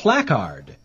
Placard.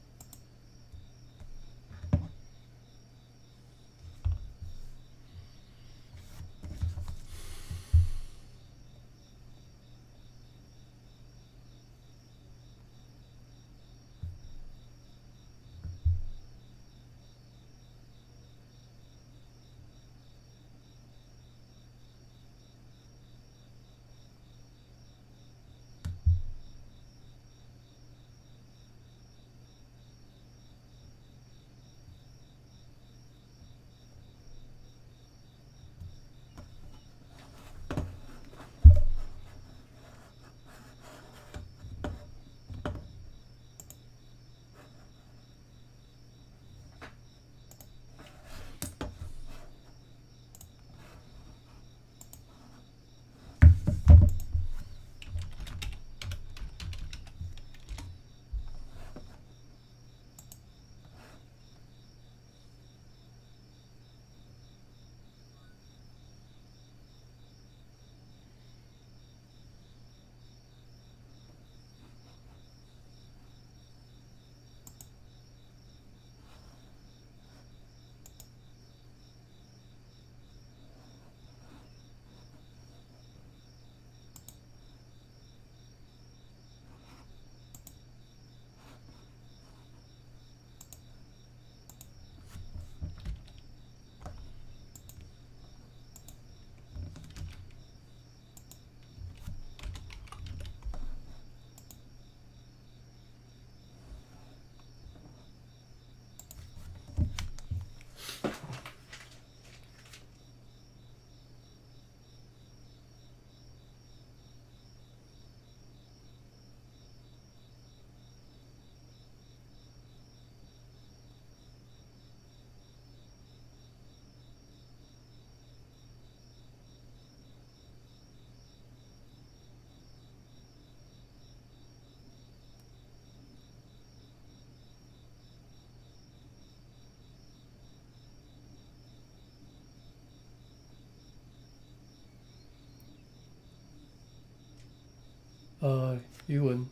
余文，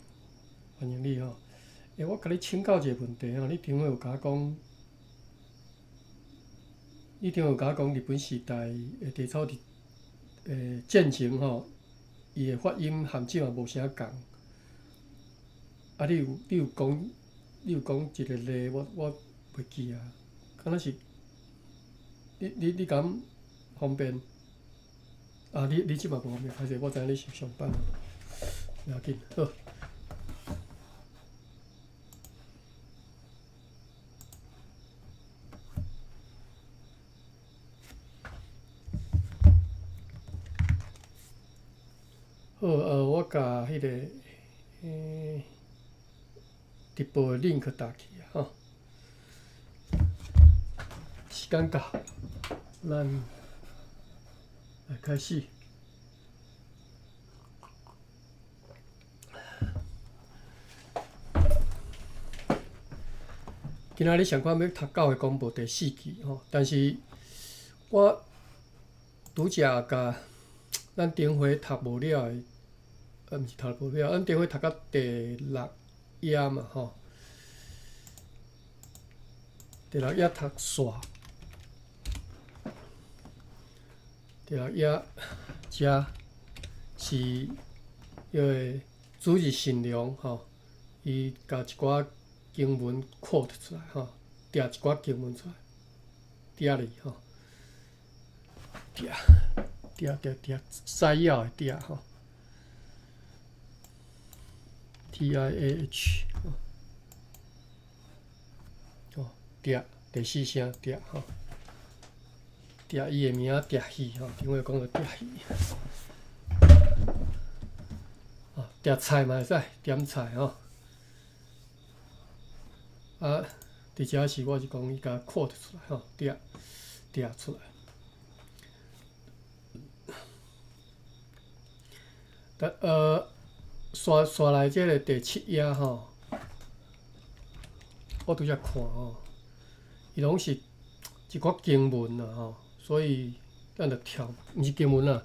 歡迎你吼。欸，我共你請教一个問題吼，你頂回有共我講，你頂回有共我講日本時代的地草佇戰前吼，伊的發音和這嘛無啥仝。啊，你有講一個例，我袂記啊，敢若是你敢方便？啊，你這嘛無方便，歹勢，我知影你是上班。無要緊，好。好，我共彼个直播的 link 打去啊，吼。時間到，咱來開始。今仔日上款欲讀教會公報第四期吼，但是我拄才共咱頂回讀無了的，毋是讀無了，咱頂回讀到第六頁嘛吼，第六頁讀煞，第六頁遮是彼个主日信良吼，伊共一寡經文 quote 出來吼，掠一寡經文出來，掠哩吼，掠掠掠掠摘要的掠吼，TIAH 吼，掠第四聲掠吼，掠伊的名掠戲吼，頂回講著掠戲，啊，掠菜嘛會使點菜吼。啊，佇遮是我是講伊共 quote 出來吼，掠掠出來。但煞煞來這个第七頁吼，我拄才看吼，伊攏是一寡經文啦吼，所以咱就跳，毋是經文啦。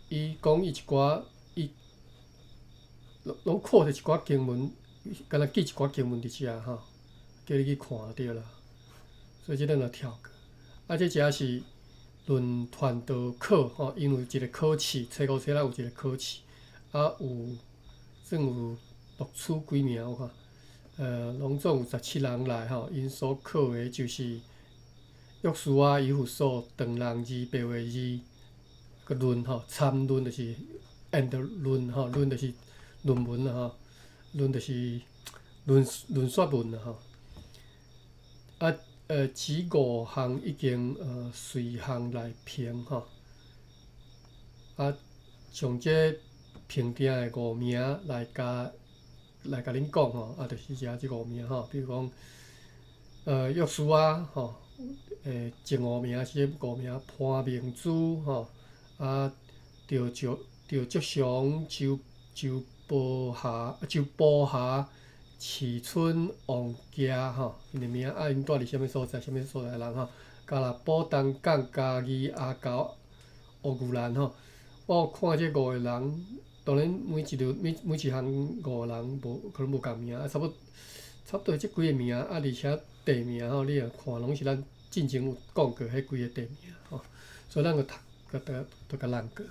伊講伊一寡伊攏 quote 一寡經文，敢若記一寡經文佇遮吼，叫你去看著啦。所以這咱就跳過。啊，這遮是論傳道課吼，𪜶有一個考試，初五、初六有一個考試，啊有算有錄取幾名我看，攏總有17人來吼，𪜶所考的就是約書亞以弗所長人字白話字個論吼，參論就是 and 論吼，論就是論文啦吼，論就是論論說文啦吼。啊，這五項已經隨項來評吼。啊，從這評定的五名來共來共恁講吼，啊，就是遮這五名吼，比如講，約書亞吼，前五名是這五名潘明珠吼，啊，趙竹祥、周寶霞、周寶霞、池春王傑吼，𪜶的名啊，𪜶住佇啥物所在，啥物所在人吼，加勒寶東港嘉義阿猴烏牛蘭吼，我有看這五個人，當然每一輪每一項五個人無可能無仝名，啊，差不多這幾個名，啊，而且地名吼，你若看攏是咱進前有講過彼幾個地名吼，所以咱就讀，就共攬過。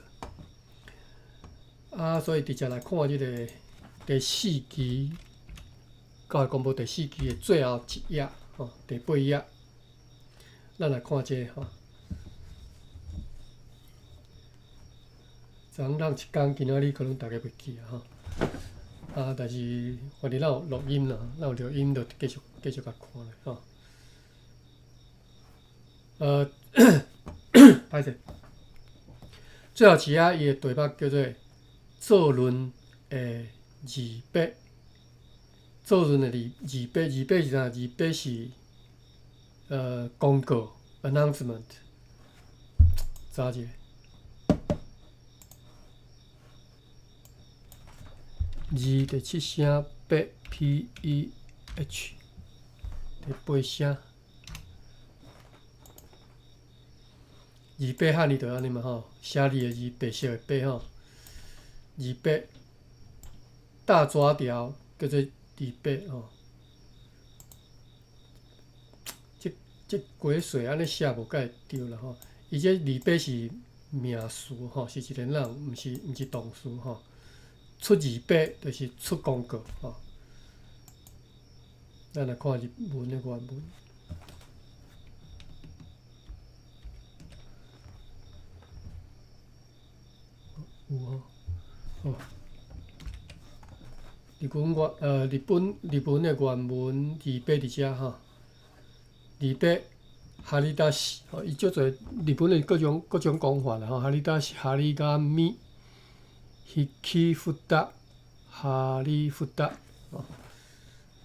啊，所以直接來看這個第四期，教會公報第四期的最後一頁吼，第八頁，咱來看這個吼。昨昏一工，今仔日可能大家袂記啊吼。啊，但是反正咱有錄音啦，咱有錄音就繼續共看咧吼。歹勢，最後一頁伊的題目叫做做論的字筆，做論的字筆，字筆是啥？字筆是公告 announcement，查一下。字第七聲八 P E H 第八聲，字筆漢字就按呢嘛吼，寫字的字，白色的筆吼，字筆大紙條叫做字筆吼。這過歲按呢寫無蓋對啦吼。伊這字筆是名詞吼，是一個人，毋是動詞吼。出字筆就是出公告吼。咱來看日文的原文。有吼，好。日本的原文字筆佇遮吼，字筆哈利達西吼，伊足濟日本的各種講法啦吼，哈利達西、哈利伽米、ヒキフタ、哈利フタ，吼，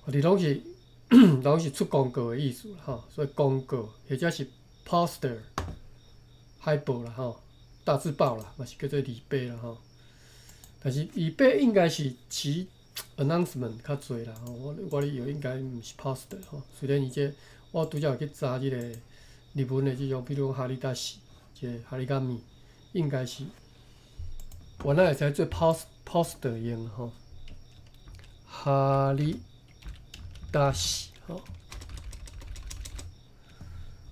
佇攏是出公告的意思吼，所以公告或者是 poster 海報啦吼，大字報啦，嘛是叫做字筆啦吼。但是字筆應該是指 announcement 較濟啦吼，我咧用應該毋是 poster 吼。雖然伊這我拄才有去查這個日文的這種，比如講哈利達西，這個哈利伽米，應該是原來會使做 poster 用吼。哈利達西吼，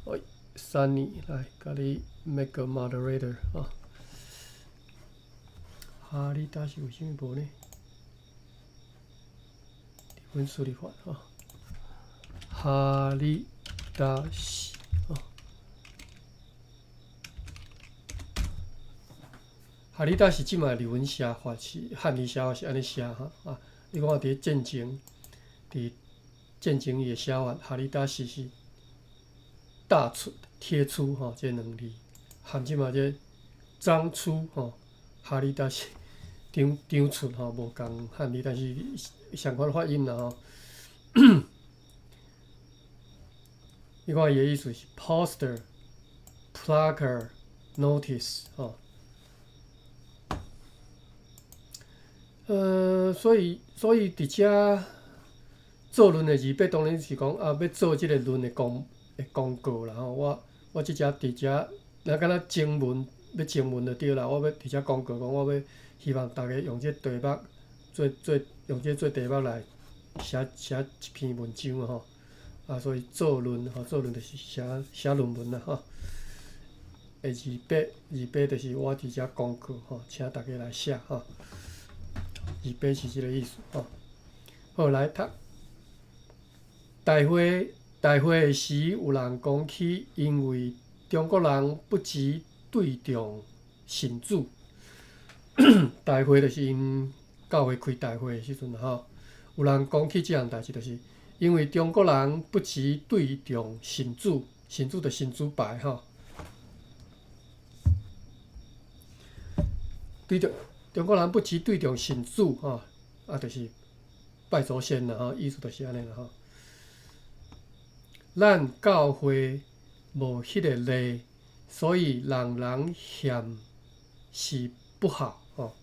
喂，Sunny 來，共你 make a moderator 吼。哈利達西為啥物無呢？日本輸入法吼，哈利達西吼，哈利達西這擺日文寫法是漢字寫法是按呢寫吼啊！你看佇戰前，佇戰前伊的寫法，哈利達西是大出貼出吼，這兩字，含這擺這張出吼，哈利達西張張出吼，無仝漢字，但是相款發音啦吼。你看伊的意思是 poster、placard、notice 吼。所以佇遮做論的字筆，當然是講啊，欲做這個論的公告啦吼。我這遮佇遮，若敢若徵文欲徵文就對啦。我欲佇遮公告講，我欲希望大家用這題目做做用這個做題目來寫寫一篇文章啊吼。啊，所以作論吼，作論就是寫寫論文啦吼。二八二八就是我佇遮講課吼，請大家來寫吼。二八是這个意思吼。好，來讀。大會大會時，有人講起，因為中國人不只對重神主。大會就是𪜶教會開大會的時陣吼，有人講起這項代誌，就是因為中國人不只對重神主，神主就神主牌吼。對著中國人不只對重神主吼，啊，就是拜祖先啦吼，意思就是按呢啦吼。咱教會無彼个例，所以人人嫌是不好吼。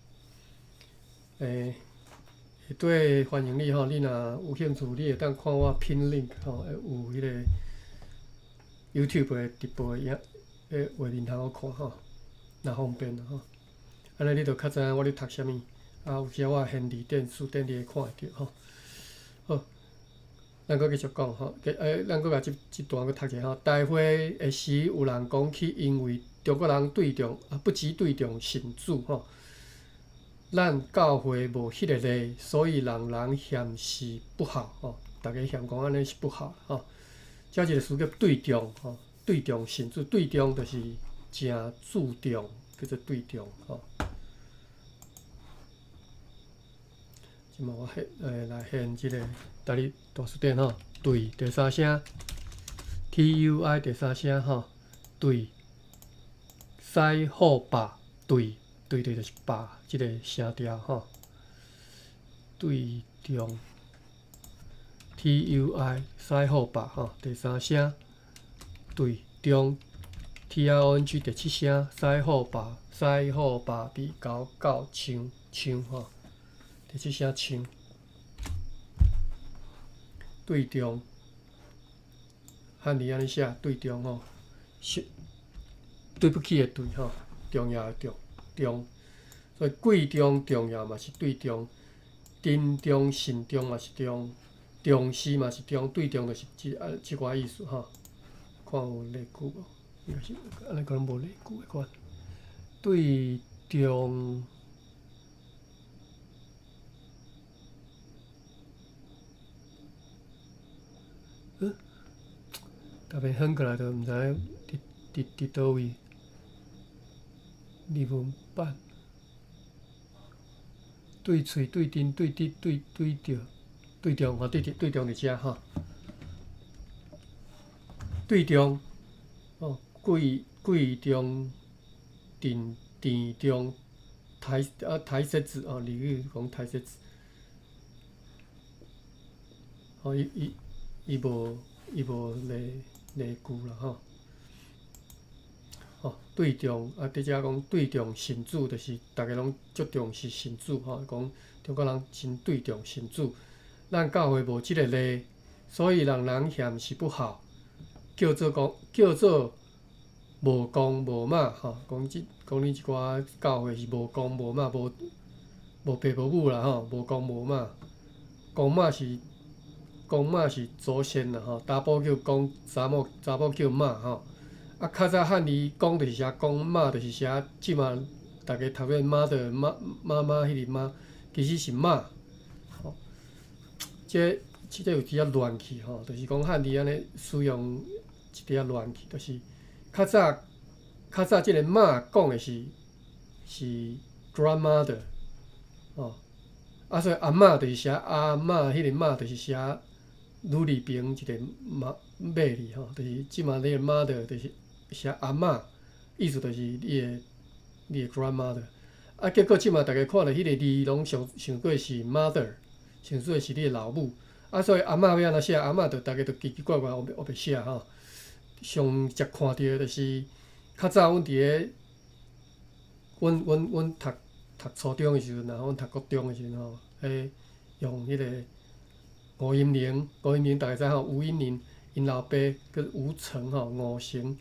下底歡迎你吼，你若有興趣，你會當看我 pin link 吼，有彼個 YouTube 的直播的影，彼畫面通好看吼，若方便啦吼。按呢你就較知影我咧讀啥物，啊，有時我現字典辭典你會看會著吼。好，咱閣繼續講吼，咱閣共這這段閣讀一下吼。大會的時，有人講起，因為中國人對重啊，不只對重神主吼。咱教會無彼个例，所以人人嫌是不好吼。逐家嫌講按呢是不好吼。這一个詞叫對重吼，對重神主，對重就是誠注重，叫做對重吼。這馬我現來現這个台語大辭典吼，對第三聲，TUI 第三聲吼，對，西好霸對。對對就是霸這个聲調吼，對重 TUI 西好霸吼，第三聲對重 TRONG 第七聲西好霸西好霸比高到唱唱吼，第七聲唱對重漢字按呢寫對重吼，是對不起的對吼，重要的重。重，所以貴重重要嘛是對重，珍重慎重嘛是重，重視嘛是重，對重就是這啊這寡意思吼。看有例句無？應該是按呢可能無例句的款。對重，嗯，特別反過來就毋知影佇佇佇佗位。日文版對喙對陣對佇對對著對重吼，對對重佇遮吼。對重哦，貴貴重鄭鄭重台啊台式子哦，例如講台式子，哦，伊伊伊無伊無例例句啦吼。吼，對重啊，佇遮講對重神主，就是逐家攏足重視神主吼，講中國人真對重神主。咱教會無這个例，所以人人嫌是不好，叫做講叫做無公無媽吼，講這講你這寡教會是無公無媽，無無爸無母啦吼，無公無媽。公媽是公媽是祖先啦吼，查埔叫公，查某查某叫媽吼。啊，較早漢字公就是寫公，媽就是寫這馬逐家讀做 mother 媽媽媽彼个媽，其實是媽。吼，這這個有一點仔亂去吼，就是講漢字按呢使用一點仔亂去，就是較早較早這个媽講的是是 grandmother，吼，啊所以阿嬤就是寫阿嬤，彼个媽就是寫女字邊一個媽馬字吼，就是這馬你的 mother 就是寫阿嬤，意思就是你的你的 grandmother。啊，結果這馬逐家看著彼个字，攏想想過是 mother，想做是你的老母。啊，所以阿嬤欲按怎寫？阿嬤就逐家就奇奇怪怪，烏白烏白寫吼。上捷看著的就是較早阮佇咧，阮阮阮讀讀初中的時陣啊，阮讀國中的時陣吼，彼用彼个吳音寧，吳音寧逐家知吼，吳音寧𪜶老爸叫吳成吼，吳成，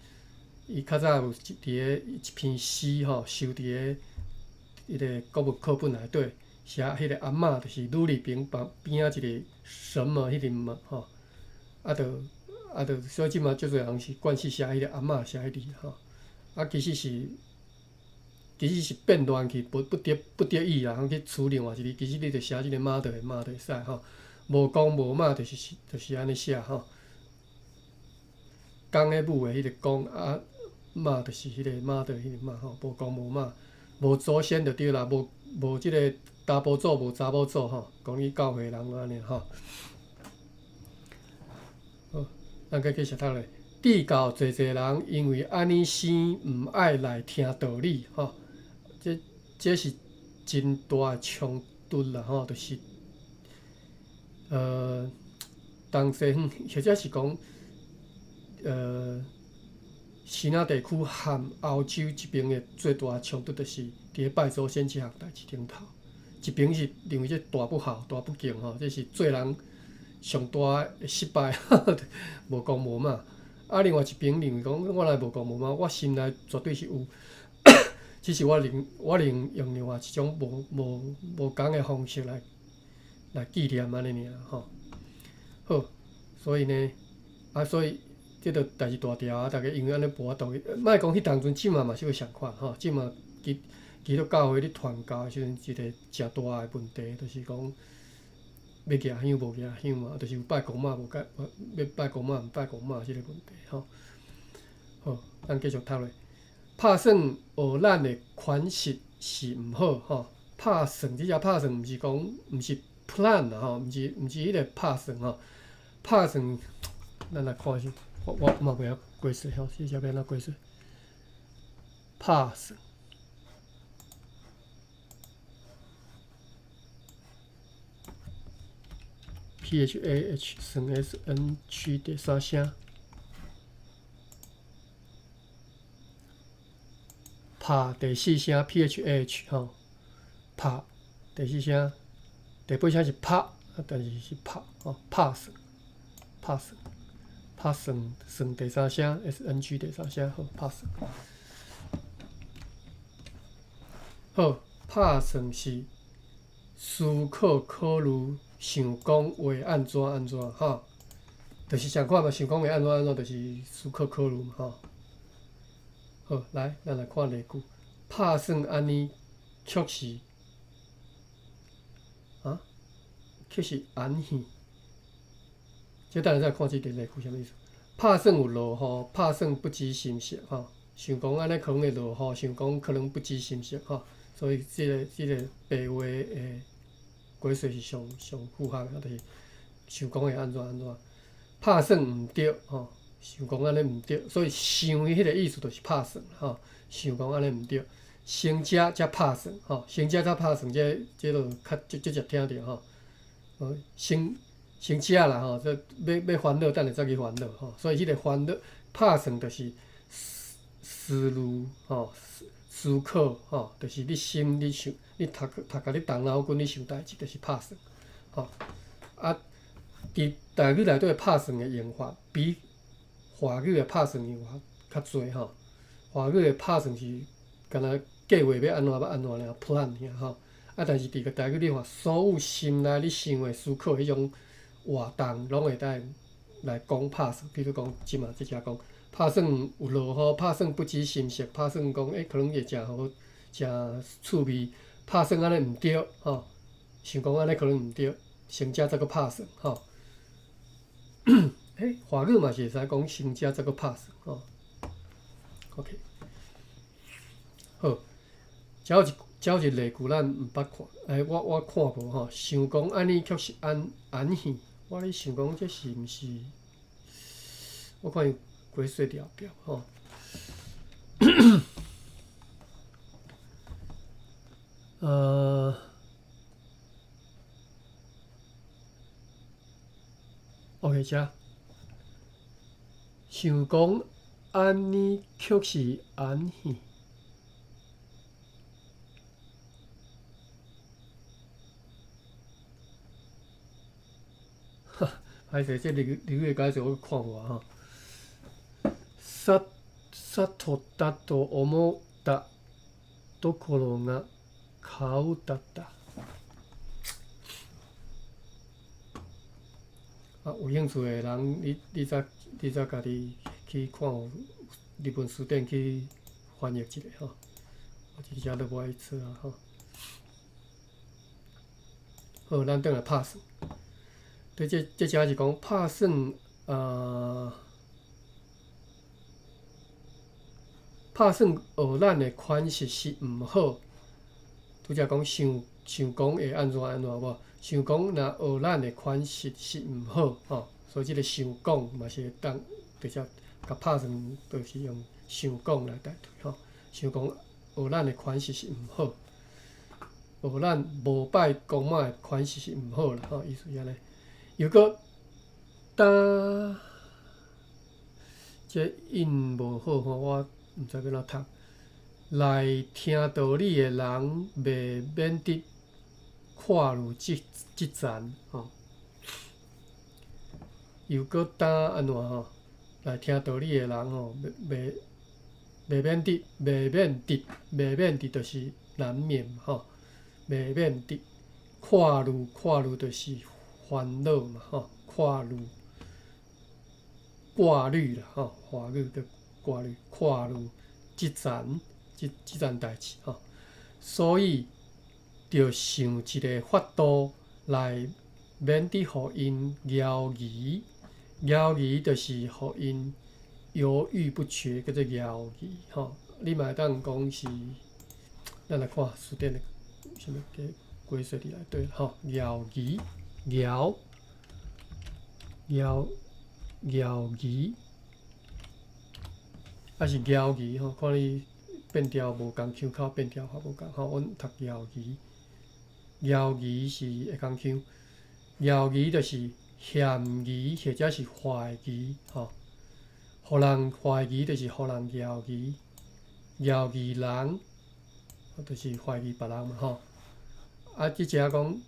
伊較早有佇咧一篇詩吼，收佇咧彼个國文課本內底，寫彼个阿嬤，就是女字邊旁邊仔一个什麼彼个麼吼，啊，就所以這馬足濟人是慣勢寫彼个阿嬤寫彼字吼，啊，其實是變亂去，不得已啦，去取另外一字，其實你就寫這个媽就會媽就會使吼，無公無媽就是按呢寫吼。公的母的彼个公啊，媽就是彼个媽的彼个媽吼，無公無媽，無祖先就對啦，無這个查埔祖無查某祖吼，講你教會人按呢吼。好，咱閣繼續讀落。至到濟濟人因為按呢生，毋愛來聽道理吼，這是真大的衝突啦吼，就是東西方或者是講西南地區和歐洲這邊的最大的衝突，就是佇咧拜祖先這項代誌頂頭。一邊是認為這大不孝、大不敬吼，這是做人上大的失敗，無公無媽。啊，另外一邊認為講，我若無公無媽，我心內絕對是有，只是我能用另外一種無仝的方式來紀念按呢爾吼。好，所以呢，啊，所以這就代誌大條啊！逐家因為按呢無法度去，莫講彼當陣，這馬嘛是會相款吼。這馬基督教會咧傳教的時陣，一個誠大的問題，就是講欲舉香無舉香嘛，就是有拜公媽無拜，欲拜公媽毋拜公媽這个問題吼。好，咱繼續讀落。拍算學咱的款式是毋好吼。拍算，這只拍算毋是講，毋是 plan 啦吼，毋是彼个拍算吼。拍算，咱來看下，我嘛袂曉解釋吼，這只欲按怎解釋？拍算。PHAH 算 SNG 第三聲，拍第四聲 PHAH 吼，拍第四聲，第八聲是拍，啊，但是是拍吼，拍算，拍算，拍算算第三聲 SNG 第三聲好，拍算。好，拍算是思考考慮。想講會按怎按怎吼，就是相款嘛。想講會按怎按怎，就是思考考慮嘛吼。好，來，咱來看例句。拍算按呢，卻是啊，卻是安耳。這等下再看這個例句啥物意思。拍算有落雨，拍算不知心色吼。想講按呢可能會落雨，想講可能不知心色吼。所以這個白話的解說是上上符合的，就是想講會按怎按怎，拍算毋對吼，想講按呢毋對，所以想彼个意思就是拍算吼，想講按呢毋對，先食才拍算吼，先食才拍算，這就較直接聽著吼，先食啦吼，這欲煩惱，等下才去煩惱吼，所以彼个煩惱拍算就是思慮吼。思考吼，就是你心你想，你讀甲你動腦筋，你想代誌，就是拍算，吼。啊，佇台語內底拍算的用法，比華語的拍算用法較濟吼。華語的拍算是敢若計劃欲按怎欲按怎爾 plan 爾吼。啊，但是佇個台語你看，所有心內你想的思考彼種活動，攏會當來講拍算。比如講，這馬這只講。拍算有落雨，拍算不知心色，拍算講欸，可能會誠好、誠趣味。拍算按呢毋對，吼，想講按呢可能毋對，先食再閣拍算，吼。欸，華語嘛是會使講先食再閣拍算，吼。OK，好，這有一例句咱毋捌看，欸，我看無吼，想講按呢卻是安耳，我咧想講這是毋是？我看伊解說了表吼。OK，遮想講按呢卻是安耳。哈，歹勢，這日語的解說我看無啊吼。悟ったと思ったところが顔だった。啊，有興趣的人，你再家己去看有日本辭典去翻譯一下吼。我這遮都無愛做啊吼。好，咱轉來拍算。對，這遮是講拍算啊，拍算學咱的款式是毋好。拄才講想想講會按怎按怎無？想講若學咱的款式是毋好吼，所以這个想講嘛是會當直接共拍算，就是用想講來代替吼。想講學咱的款式是毋好，學咱無拜公媽的款式是毋好啦吼，意思是按呢。又閣當這音無好吼，我毋知欲按怎讀。來聽道理的人袂免得跨入這層吼。又閣當按怎吼？來聽道理的人吼，袂免得，袂免得，就是難免吼，袂免得跨入，跨入就是煩惱嘛吼，跨入掛慮啦吼，華語叫掛慮，跨入這層代誌吼，所以著想一个法度來免得予𪜶猶疑，猶疑就是予𪜶猶豫不決，叫做猶疑吼。你嘛會當講是，咱來看辭典的啥物解解釋佇內底吼，猶疑，猶猶猶疑，抑是猶疑吼，看你變調無仝腔口變調法無仝吼，阮讀猶疑，猶疑是會仝腔，猶疑就是嫌疑或者是懷疑吼，予人懷疑就是予人猶疑，猶疑人，就是懷疑別人嘛吼。啊，這遮講，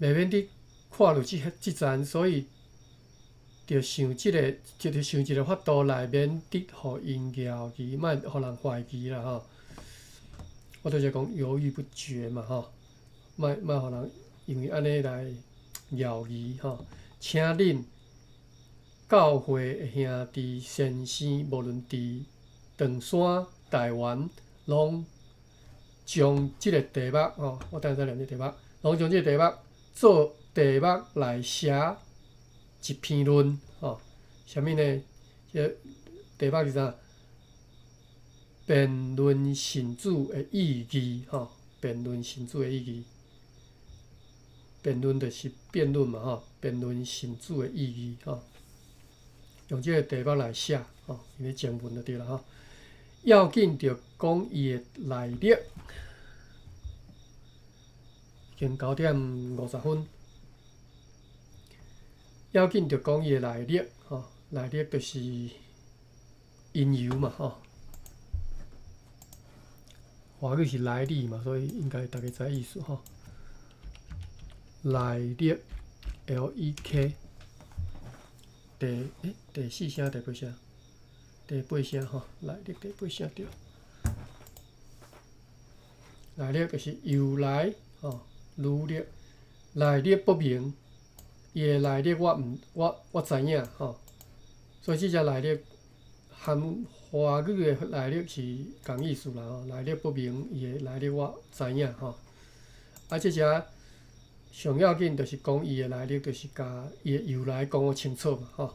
袂免得跨入這層，所以著想這个，就是想一个法度來免得予𪜶猶疑，莫予人懷疑啦吼。我拄才講猶豫不決嘛吼，莫予人因為按呢來猶疑吼。請恁教會的兄弟先生，無論佇長山、台灣，攏將這个題目吼，我等下再念這個題目，攏將這個題目做題目來寫一篇論吼。啥物呢？這个題目是啥？辯論信主的意義吼，辯論信主的意義。辯論就是辯論嘛吼，辯論信主的意義吼。用這個題目來寫吼，伊咧前文就對啦吼。要緊著講伊的來歷，已經9點50分。要緊著講伊的來歷吼，來歷就是因由嘛吼。華語是來歷嘛，所以應該大家知意思吼。來歷，LEK，第四聲、第八聲，第八聲吼，來歷第八聲對。來歷就是由來吼，履歷，來歷不明，伊的來歷我毋我知影吼，所以這隻來歷含華語的來歷是仝意思啦吼，來歷不明，伊的來歷我知影吼。啊，這隻上要緊就是講伊的來歷，就是共伊的由來講予清楚嘛吼。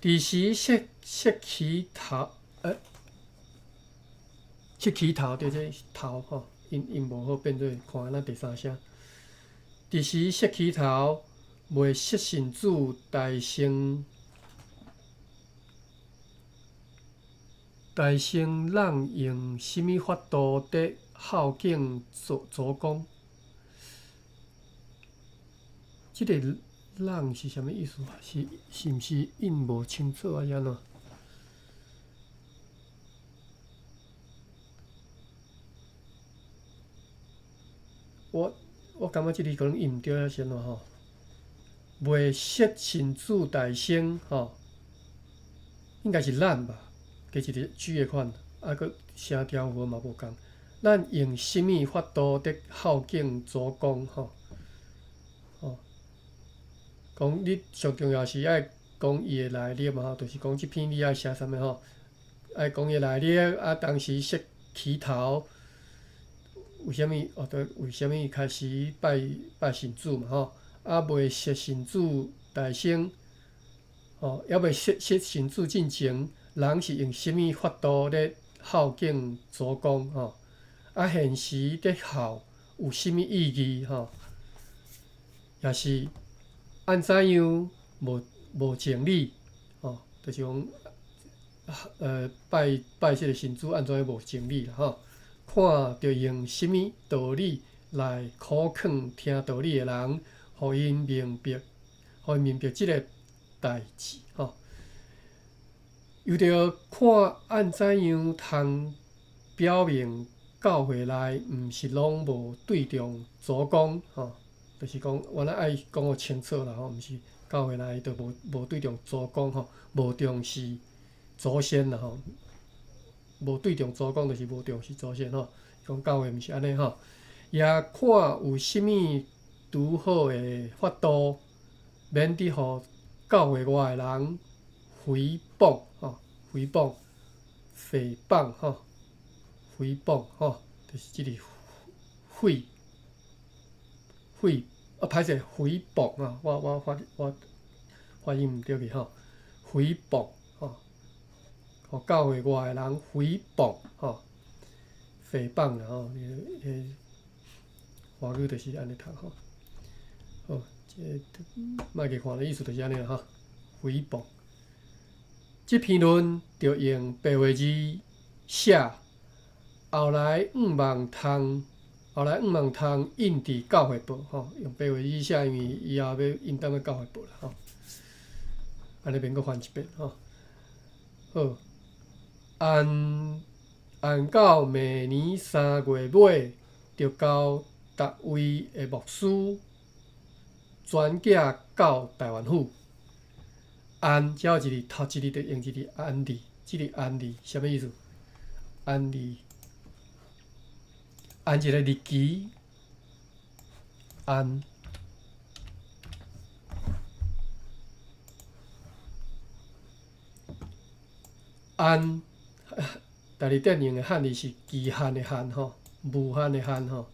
佇時設起頭，設起頭對這頭吼，音無好變做看咱第三聲。佇時設起頭，未識信主大乘，大乘人用啥物法度佇孝敬祖公？這个人是啥物意思啊？是毋是音無清楚啊？抑按怎？我感覺這裡可能音毋對抑是按怎吼？未識信主大乘吼，應該是咱吧？加一个 G 的款，啊，閣聲調符嘛無仝。咱用啥物法度伫孝敬祖公吼？吼，講你上重要是愛講伊的來歷嘛吼，就是講這篇你愛寫啥物吼？愛講伊來歷啊，當時設起頭，為啥物？哦，對，為啥物開始拜拜神主嘛吼？啊，未設神主大生，吼，猶未設設神主進前，人是用啥物法度咧孝敬祖公吼？啊，現時咧孝有啥物意義吼？也是按怎樣無無情理吼？就是講，拜拜這个神主按怎樣無情理啦吼？看著用啥物道理來苦勸聽道理的人，予𪜶明白，予𪜶明白這个代誌吼。又著看按怎樣通表明教會內毋是攏無對重祖公吼，就是講原來愛講予清楚啦吼，毋是教會內就無無對重祖公吼，無重視祖先啦吼，無對重祖公就是無重視祖先吼。講教會毋是按呢吼，也看有啥物拄好的法度，免得予教會外的人誹謗吼，誹謗、誹謗吼，誹謗吼，就是這個誹誹啊，歹勢誹謗啊，我我發我發音毋對去吼，誹謗吼，予教會外的人誹謗吼，誹謗啦吼，彼彼華語就是按呢讀吼。好，這個莫去看的意思就是按呢啦吼，誹謗。這篇論著用白話字寫，後來向望通，後來向望通印佇教會報吼，用白話字寫，因為以後欲印踮咧教會報啦吼。按呢免閣翻一遍吼。好，按按到明年3月尾，就交逐位的牧師轉寄到台灣府。按只有一字，頭一字就用一字按字，這个按字啥物意思？按字，按一个日期，按按，台字典用的漢字是期限的限吼，無限的限吼，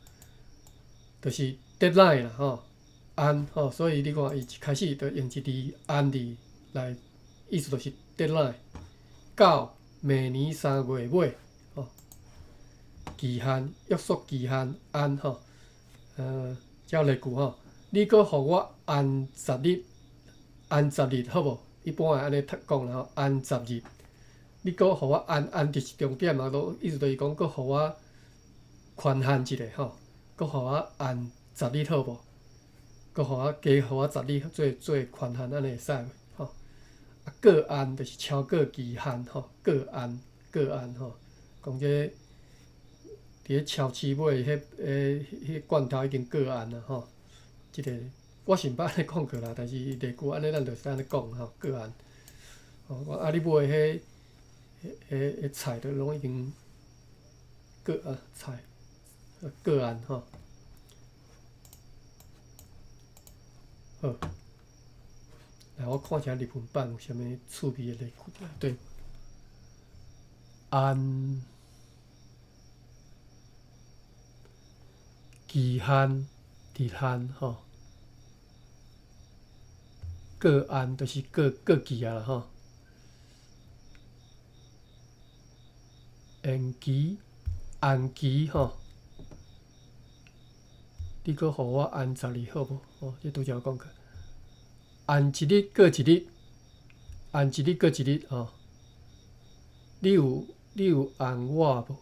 就是 deadline 啦吼，按吼，所以你看伊一開始就用一字按字來，意思就是 deadline，到明年3月尾吼，期限約束期限按吼，這例句吼，你閣予我按十日，按十日好無？一般會按呢講啦吼，按十日。你閣予我按按就是重點嘛，都意思就是講，閣予我寬限一下吼，閣予我按十日好無？閣予我加予我十日做做寬限，按呢會使無？吼，啊過按就是超過期限吼，過按過按吼，講這佇咧超市買彼彼彼罐頭已經過按啊吼，這个我是毋捌按呢講過啦，但是例句按呢咱就是按呢講吼，過按。吼，啊你買彼彼彼菜都攏已經過啊菜過按吼。好，來我看一下日文版有啥物趣味的例句對。按期限日限吼，過按就是過過期啊啦吼。延期按期吼，你閣予我按十日好無？吼，這拄才有講過。按一日過一日，按一日過一日吼。你有你有按我無？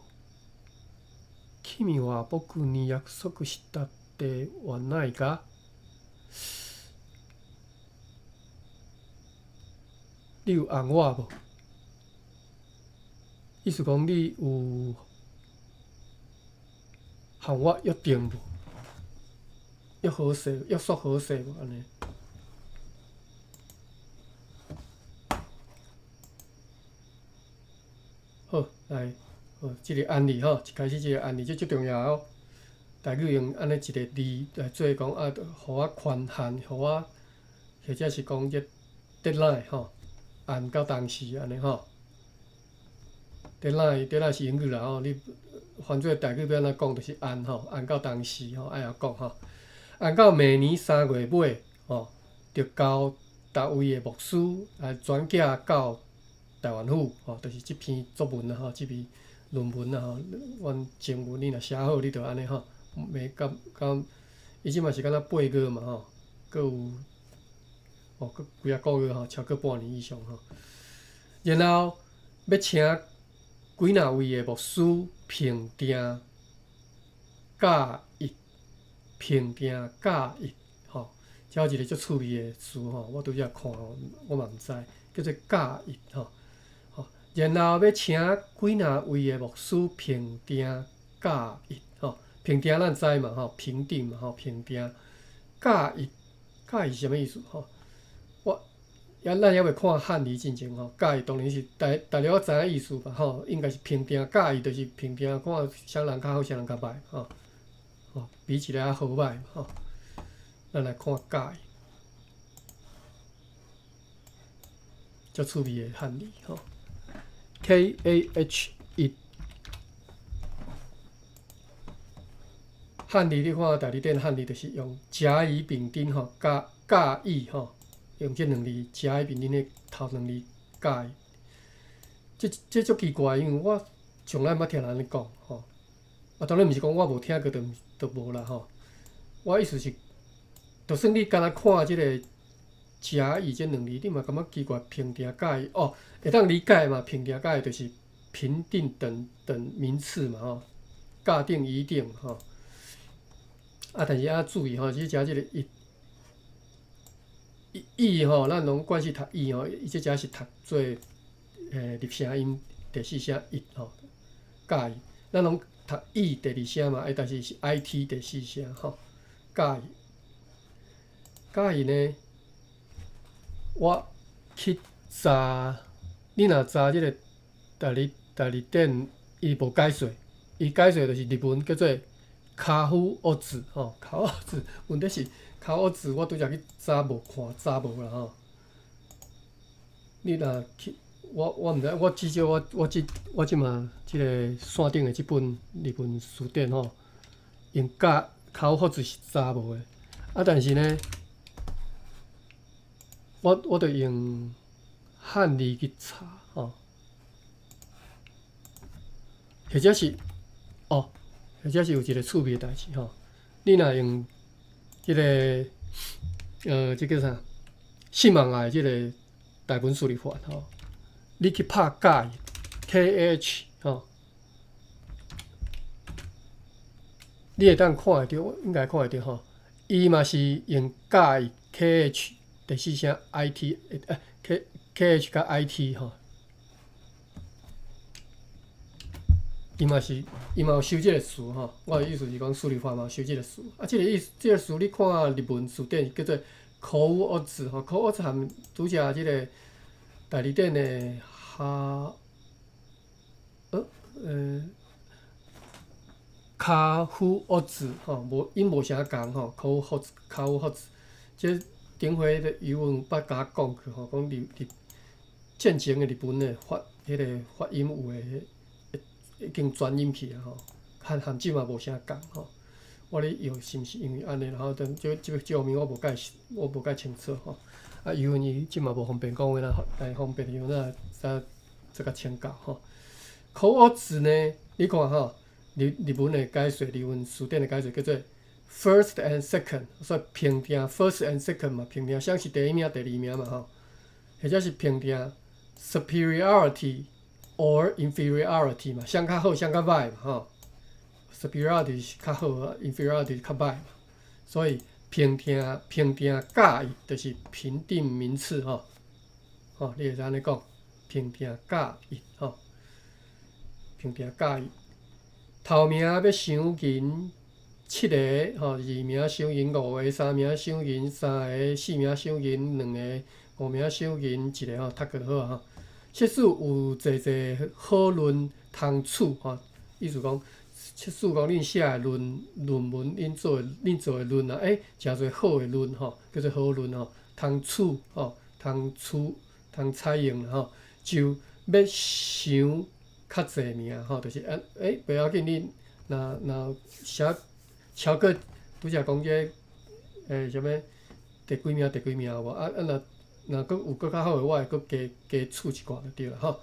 君は僕に約束したではないか？你有按我無？意思講你有和我約定無？約好勢，約束好勢無？按呢？好，來，哦，這個案例吼，一開始這個案例這足重要哦。台語用按呢一個字來做講啊，予我權限，予我或者是講這 deadline 吼，按到當時按呢吼。deadline，deadline 是英語啦吼，你翻做台語欲按怎講，就是按吼，按到當時吼，愛曉講吼。按到明年3月尾吼，著交逐位的牧師來轉寄到台灣府吼，就是這篇作文啊吼，這篇論文啊吼，阮正文你若寫好，你就按呢吼。袂甲甲，伊這馬是敢若8個月嘛吼，閣有哦，閣幾仔個月吼，超過半年以上吼。然後欲請幾若位的牧師評定教譯，評定教譯吼，這有一個足趣味的詞吼，我拄才看我嘛毋知，叫做教譯吼。吼，然後欲請幾若位的牧師評定教譯吼。評定咱知嘛吼，評定嘛吼，評定教譯，教譯是啥物意思吼？我猶咱猶未看漢字進前吼，教譯當然是大大略知影意思吧吼，應該是評定教譯，就是評定看啥人較好，啥人較䆀吼，吼比一下好䆀吼。咱來看教譯，足趣味的漢字吼，KAH 1。漢字你看，大字典漢字就是用甲乙丙丁吼，甲甲乙吼，用這兩字甲乙丙丁的頭兩字甲乙。這這足奇怪，因為我從來毋捌聽人按呢講吼。啊，當然毋是講我無聽過就就無啦吼。我意思是，就算你干焦看這個甲乙這兩字，你嘛感覺奇怪，評定甲乙哦，會當理解嘛？評定甲乙就是評定等等名次嘛吼，甲定乙定吼。啊，但是愛注意吼，這遮這個乙乙吼，咱攏慣勢讀乙吼，伊這遮是讀做入聲音第四聲乙吼，甲乙，咱攏讀乙第二聲嘛，但是是 IT 第四聲吼，甲乙，甲乙呢，我去查，你若查這個大字大字典，伊無解說，伊解說就是日文叫做。卡夫惡子吼，卡夫惡子，問題是卡夫惡子，我拄才去查無看，查無啦吼。你若去，我我毋知，我至少我我這我這馬這個線頂的這本日文辭典吼，用甲卡夫惡子是查無的。啊，但是呢，我我著用漢字去查吼，或者是哦。或者是有一個趣味的代誌吼，你若用這個這叫啥？信網的這個台文輸入法吼，你去拍甲乙 KH 吼，你會當看會著，應該看會著吼。伊嘛是用甲乙 KH 第四聲 IT K KH 佮 IT 吼。伊嘛是，伊嘛有收這個詞吼。我的意思是講，輸入法嘛有收這個詞。啊，這個意思，這個詞你看日文辭典叫做口惡字吼，口惡字含拄才這個大字典的哈，卡夫惡字吼，無音無啥仝吼，口惡字，卡夫惡字。這頂回的語文捌共我講過吼，講日日戰前的日本的發彼個發音有的。已經轉音去啊吼，和含這嘛無啥仝吼。我咧用是毋是因為按呢？然後等這這這方面我無介我無介清楚吼。啊，因為伊這嘛無方便講話啦，來方便用咱才這較請教吼。口惡字呢？你看吼，日日文的解說，日文辭典的解說叫做 first and second，所以評定 first and second 嘛，評定啥是第一名、第二名嘛吼，或者是評定 superiority。or inferiority 嘛，啥較好，啥較䆀嘛，吼。superiority 是較好，inferiority 是較䆀嘛。所以評定評定甲乙就是評定名次吼。吼，你會使按呢講，評定甲乙吼。評定甲乙，頭名欲賞銀七個吼，二名賞銀五個，三名賞銀三個，四名賞銀兩個，五名賞銀一個吼，讀過就好啊吼。即使有濟濟討論，通取吼，意思講，測試講恁寫的論文，恁做的論啊，誠濟好的論吼，叫做好論吼，通取吼，通取通採用吼，就欲想較濟名吼，就是袂要緊，你若寫超過拄才講這啥物第幾名第幾名有無？啊，若閣有閣較好的，我會閣加加取一寡就對啦吼。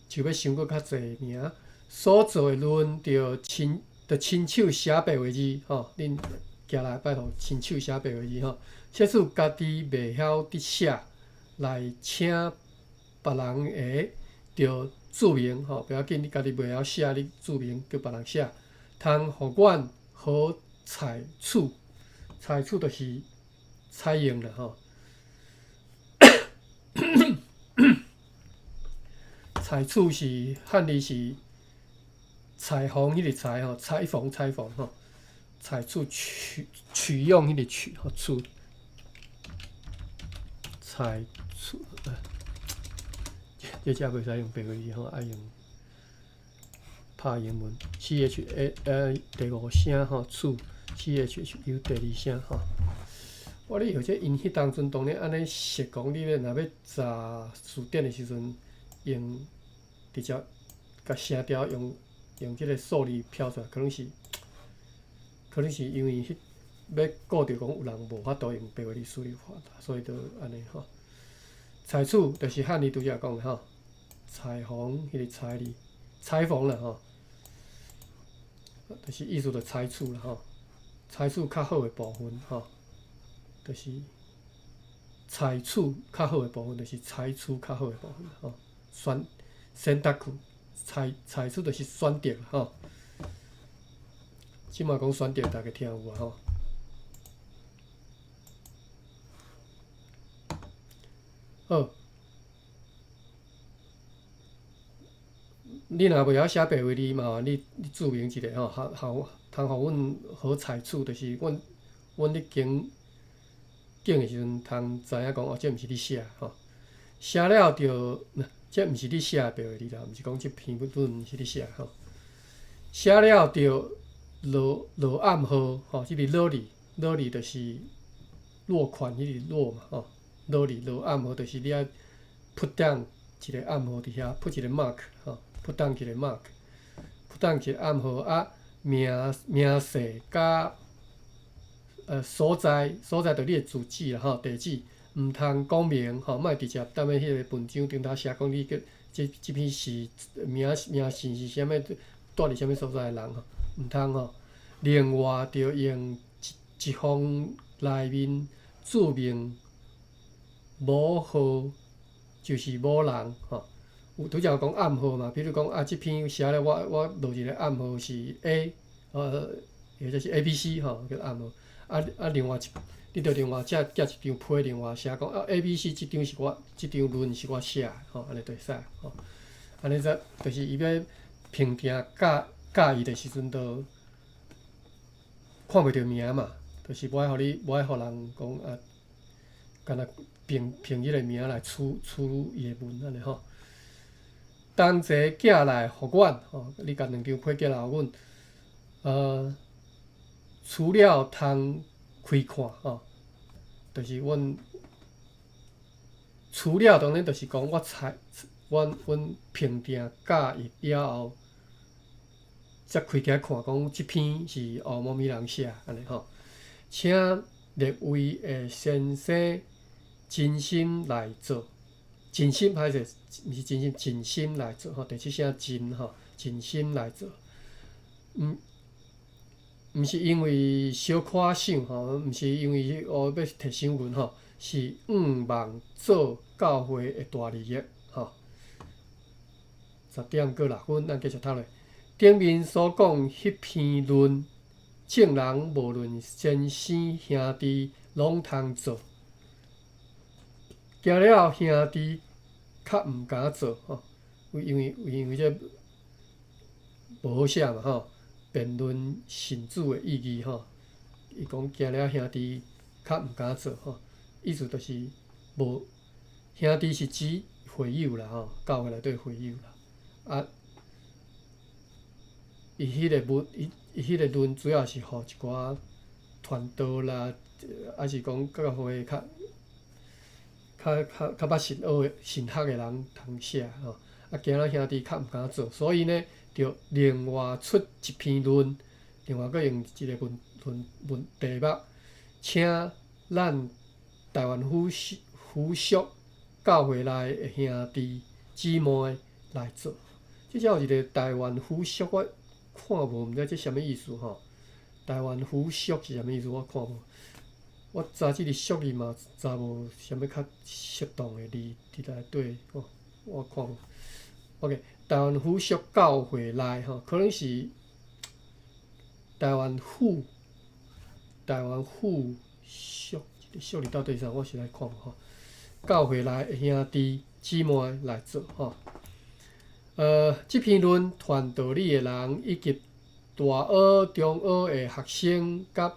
就欲想閣較濟名，所做的論著親手寫白話字吼，恁寄來拜託親手寫白話字吼。設使家己袂曉佇寫，來請別人的著註明吼，不要緊，你家己袂曉寫，你註明叫別人寫，通予阮好採取，採取就是採用啦吼。採取是漢字是裁縫彼個裁吼，裁縫裁縫吼，採取取用彼個取吼取，採取，這只袂使用白話字吼，愛用拍英文，C H A 第五聲吼取，C H H U 第二聲吼。我咧或者𪜶彼當陣當然按呢設講，你欲若欲查詞典的時陣，用直接共聲調用這个數字標出來，可能是因為彼欲顧著講有人無法度用白話字輸入法，所以就按呢吼。採取就是漢字拄才講的吼，裁縫彼個裁字，裁縫啦吼，就是意思就採取啦吼，採取較好的部分吼，就是採取較好的部分，就是採取較好的部分吼，選擇去採取就是選擇吼。這馬講選擇，大家聽有無吼？好，你若袂曉寫白話字嘛，你註明一下吼，予通予阮好採取，就是阮咧揀的時陣，通知影講哦，這毋是你寫吼，寫了就，這毋是你寫的白話字啦，毋是講這篇論毋是你寫吼，寫了就落暗號吼，這個落字落字就是落款彼個落嘛吼。落字落暗號，就是你愛 put down 一個暗號佇遐，put 一個 mark 吼，put down 一個 mark，put down 一個暗號啊，名姓佮所在，就你的住址啦吼，地址，毋通講明吼，莫直接踮咧彼个文章頂頭寫講你叫這篇是名姓是啥物，蹛佇啥物所在的人吼，毋通吼。另外，著用一封內面註明某號，就是某人吼。有拄才有講暗號嘛，比如講啊，這篇寫了我落一個暗號是 A，或者是 A、B、C 吼，叫暗號。啊，另外一，你著另外再寄一張批，另外寫講啊 A、B、C 這張是我，這張論是我寫的吼，按呢就會使吼。按呢則就是伊欲評定佮意的時陣，就看袂著名嘛，就是無愛予你，無愛予人講啊，敢若憑彼個名來取伊的文按呢吼。同齊寄來予阮吼，你共兩張批寄來予阮，除了通開看吼，就是阮除了當然就是講我採阮評定佮意了後，才開起來看，講這篇是哦某物人寫按呢吼。請列位的先生盡心來做，盡心歹勢，毋是盡心，盡心來做吼。第七聲盡吼，盡心來做。毋是因為小可想吼，毋是因為哦欲提賞銀吼，是向望做教會的大利益吼。10點閣6分，咱繼續讀落。頂面所講彼篇論，眾人無論先生兄弟，攏通做。驚了兄弟較毋敢做吼，因為這無好寫嘛吼，辯論信主的意義吼，伊講驚了兄弟較毋敢做吼，意思就是無兄弟是指會友啦吼，教會內底會友啦，啊，伊彼个文，伊伊彼个論主要是予一寡傳道啦，抑是講各個會較較較較捌神學的神學的人通寫吼。啊，囝仔兄弟較毋敢做，所以呢，就另外出一篇論，另外閣用一个文論文題目，請咱台灣府附屬教會內的兄弟姊妹來做。這遮有一個台灣附屬，我看無，毋知這啥物意思吼。台灣附屬是啥物意思？我看無。我查這個屬字嘛，查無啥物較適當的字佇內底吼，我看無。OK，台灣附屬教會內吼，可能是台灣附屬，這個屬字到底啥？我實在看無吼。教會內的兄弟姊妹來做吼。這篇論傳道理的人，以及大學、中學的學生，佮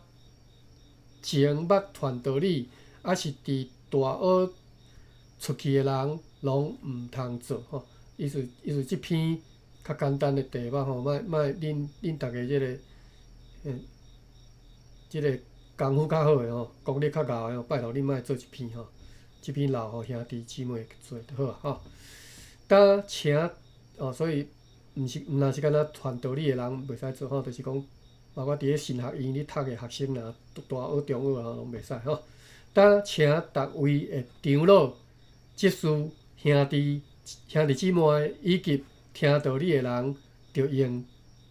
前捌傳道理，抑是佇大學出去的人，攏毋通做吼。意思意思，這篇較簡單的題目吼，莫莫恁恁逐家這个，這个功夫較好的吼，功力較𠢕的吼，拜託恁莫做一篇吼，這篇留予兄弟姊妹做就好啊吼。敢請哦，所以毋是毋若是干焦傳道理的人袂使做吼，就是講包括佇咧神學院咧讀的學生啊，大學、中學啊，攏袂使吼。敢請逐位的長老、執事、兄弟、兄弟姊妹以及聽道理的人，著用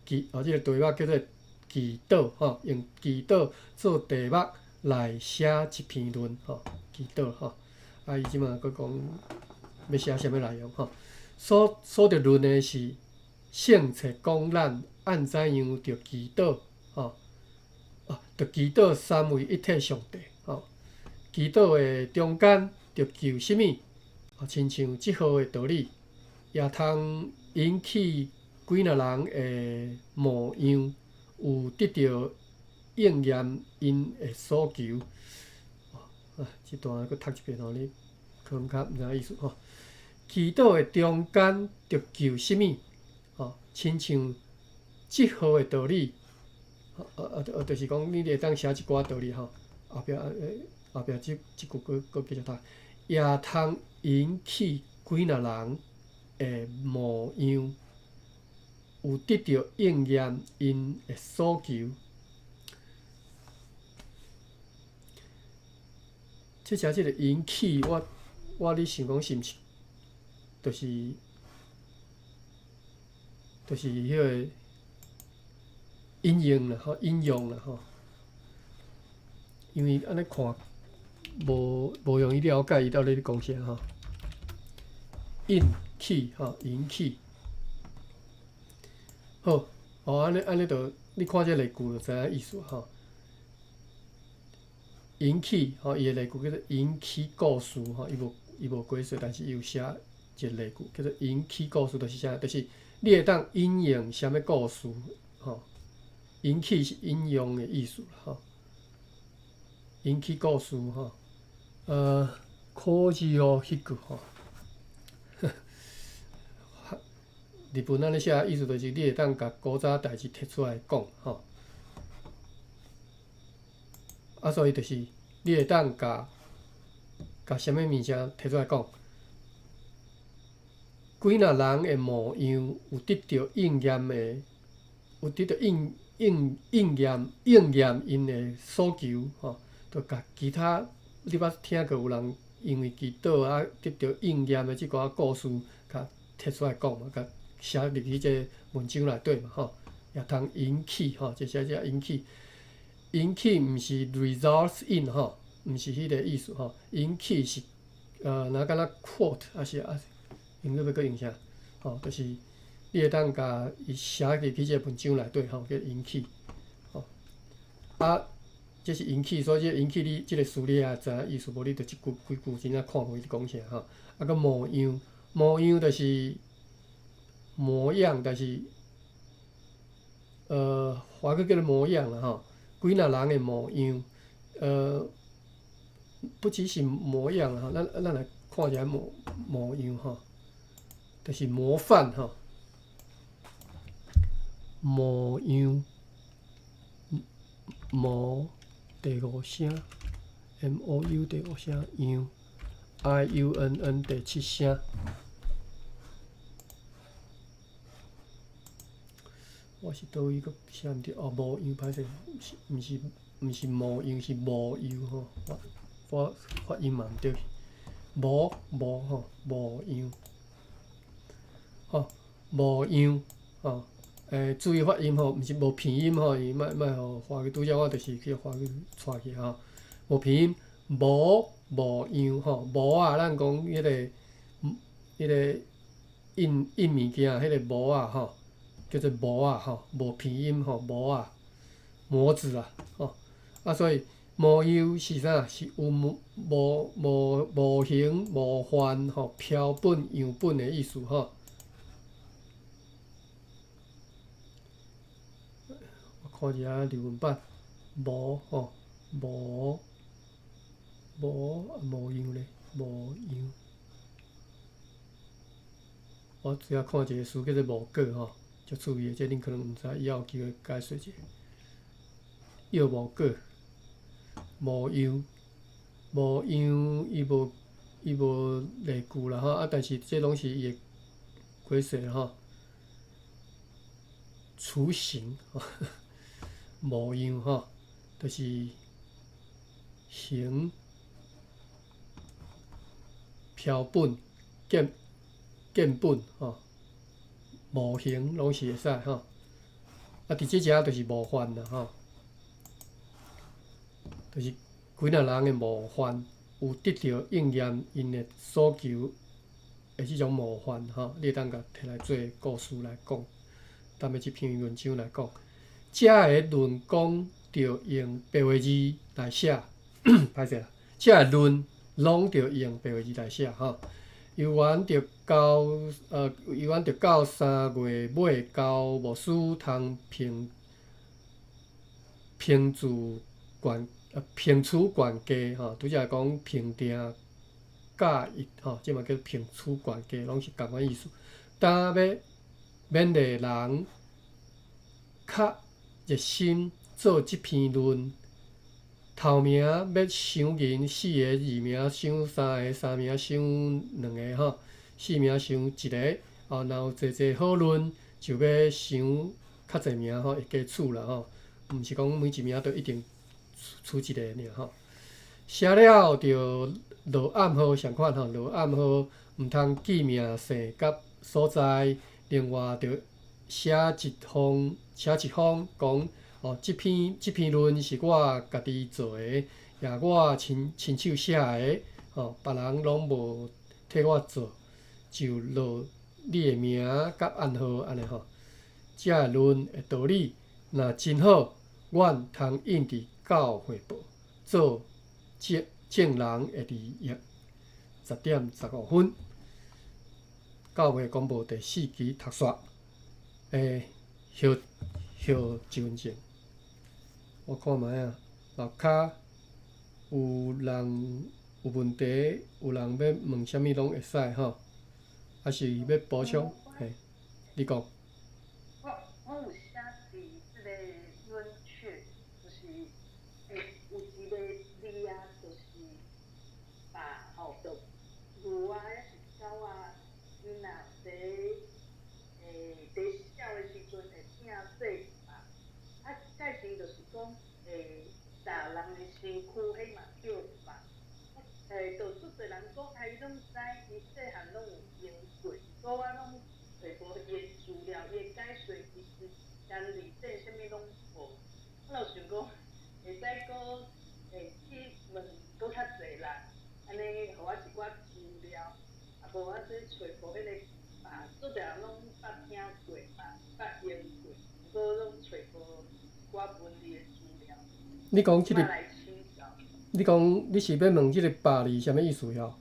祈哦，這個題目叫做祈禱吼，用祈禱做題目來寫一篇論吼，祈禱吼。啊，伊這馬閣講欲寫啥物內容吼？所所著論的是聖冊講咱按怎樣著祈禱吼，啊，著祈禱三位一體上帝吼。祈禱的中間著求啥物？啊，親像這號的道理，也通引起幾若人的模樣，有得著應驗𪜶的所求。啊，這段閣讀一遍予你，可能較毋知意思吼。祈禱的中間著求啥物？吼，親像這號的道理，啊啊啊，就是講你會當寫一寡道理吼。後壁後壁這這句閣閣繼續讀，也通引起幾若人的模樣，有得著應驗𪜶的所求。這遮這個引起，我我咧想講是毋是，就是就是彼个引用啦吼，引用啦吼。因為按呢看，無無容易了解伊到底咧講啥吼。引起吼，引起。好，哦，按呢按呢就你看這例句就知影意思吼。引起吼，伊的例句叫做引起故事吼，伊無伊無解說，但是伊有寫一個例句叫做引起故事，就是啥？就是你會當引用啥物故事吼？引起是引用的意思吼。引起故事吼，可字哦，彼句吼。日文按呢寫，意思就是你會當共古早代誌提出來講吼。啊，所以就是你會當共共啥物物件提出來講。幾若人的模樣有得著應驗的，有得著應應應驗應驗𪜶的所求吼，就共其他你捌聽過有人因為祈禱啊得著應驗的這寡故事，共提出來講嘛，共寫入去這个文章內底嘛吼，也通引起吼，這寫這引起，引起毋是 results in 吼，毋是彼个意思吼，引起是若敢若 quote 抑是啊，英語欲閣用啥？吼，就是你會當共伊寫入去這个文章內底吼，叫引起，吼，啊，這是引起，所以這個引起你這個詞你也知影意思，無你就一句規句真正看無伊咧講啥吼。啊，閣模樣，模樣就是模樣，但是華語叫做模樣啦吼，幾若人的模樣，不只是模樣啦吼，咱咱來看一下模模樣吼，就是模範吼，模樣，模第五聲，MOU 第五聲，樣 IUNN 第七聲。我是佗位閣寫毋著？哦，模樣歹勢，是毋是毋是模樣，是模樣吼。我我發音嘛毋對，模模吼，模樣，吼，模樣吼。注意發音吼，毋是無鼻音吼，伊莫莫予華語拄則我就是去華語帶去吼，無鼻音，模模樣吼，模仔，咱講彼个彼个印印物件，彼個模仔吼，叫做模仔吼，無鼻音吼，模仔，模子啊，吼，啊所以模樣是啥？是有模模模型、模範吼、標本、樣本的意思吼。我看一下日文版，模吼，模模模樣咧，模樣。我拄仔看一個詞叫做無果吼，足趣味的，這恁可能毋知，以後有機會解說一下。藥無果，模樣，模樣，伊無伊無例句啦吼，啊，但是這攏是伊的解釋吼。雛形，模樣吼，就是形、標本、建建本吼，模型攏是會使吼。啊，佇這遮就是模範啦吼，就是幾若人的模範，有得著應驗𪜶的所求的這種模範吼，你會當共提來做故事來講，踮咧這篇文章來講，遮个論講著用白話字來寫，歹勢啦，遮个論攏著用白話字來寫吼。猶原著到猶原著到3月尾，交牧師通評評注懸評處懸價吼，拄才講評定價一吼，這嘛叫評處懸價，攏是仝款意思。今欲勉勵人較熱心做這篇論，頭名欲賞銀四个，二名賞三个，三名賞兩个吼，四名賞一个。哦，若有濟濟好論，就欲賞較濟名吼，會加取啦吼。毋是講每一名都一定取一個爾吼。寫了著落暗號相款吼，落暗號毋通記名姓佮所在。另外，著寫一封，寫一封講哦，這篇這篇論是我家己做的，也我親親手寫的，吼，別人攏無替我做，就落你的名佮暗號按呢吼。這个論的道理若真好，阮通印佇教會報，做眾眾人的利益。10點15分，教會公報第四期讀煞。歇歇一分鐘，我看覓仔，樓跤有人有問題，有人欲問啥物攏會使吼，抑是欲補充？嘿，你講。我我有寫佇這个論卻，就是有一个字啊，就是把吼，就牛啊，抑是狗啊，𪜶若佇佇小的時陣會疼細嘛，啊，蓋時就是講踏人的身軀，彼嘛叫肉。就足濟人講，啊，伊攏知，伊細漢攏有用過，毋過我攏揣無伊的資料，伊的解說其實連字典啥物攏無。我就想講，會使閣去問閣較濟人，按呢，予我一寡資料，啊，無我這揣無彼個肉，足濟人攏捌聽過嘛，捌用過，毋過攏揣無一寡文字的資料。你講這個，來請教。你講你是欲問這個肉字啥物意思遐？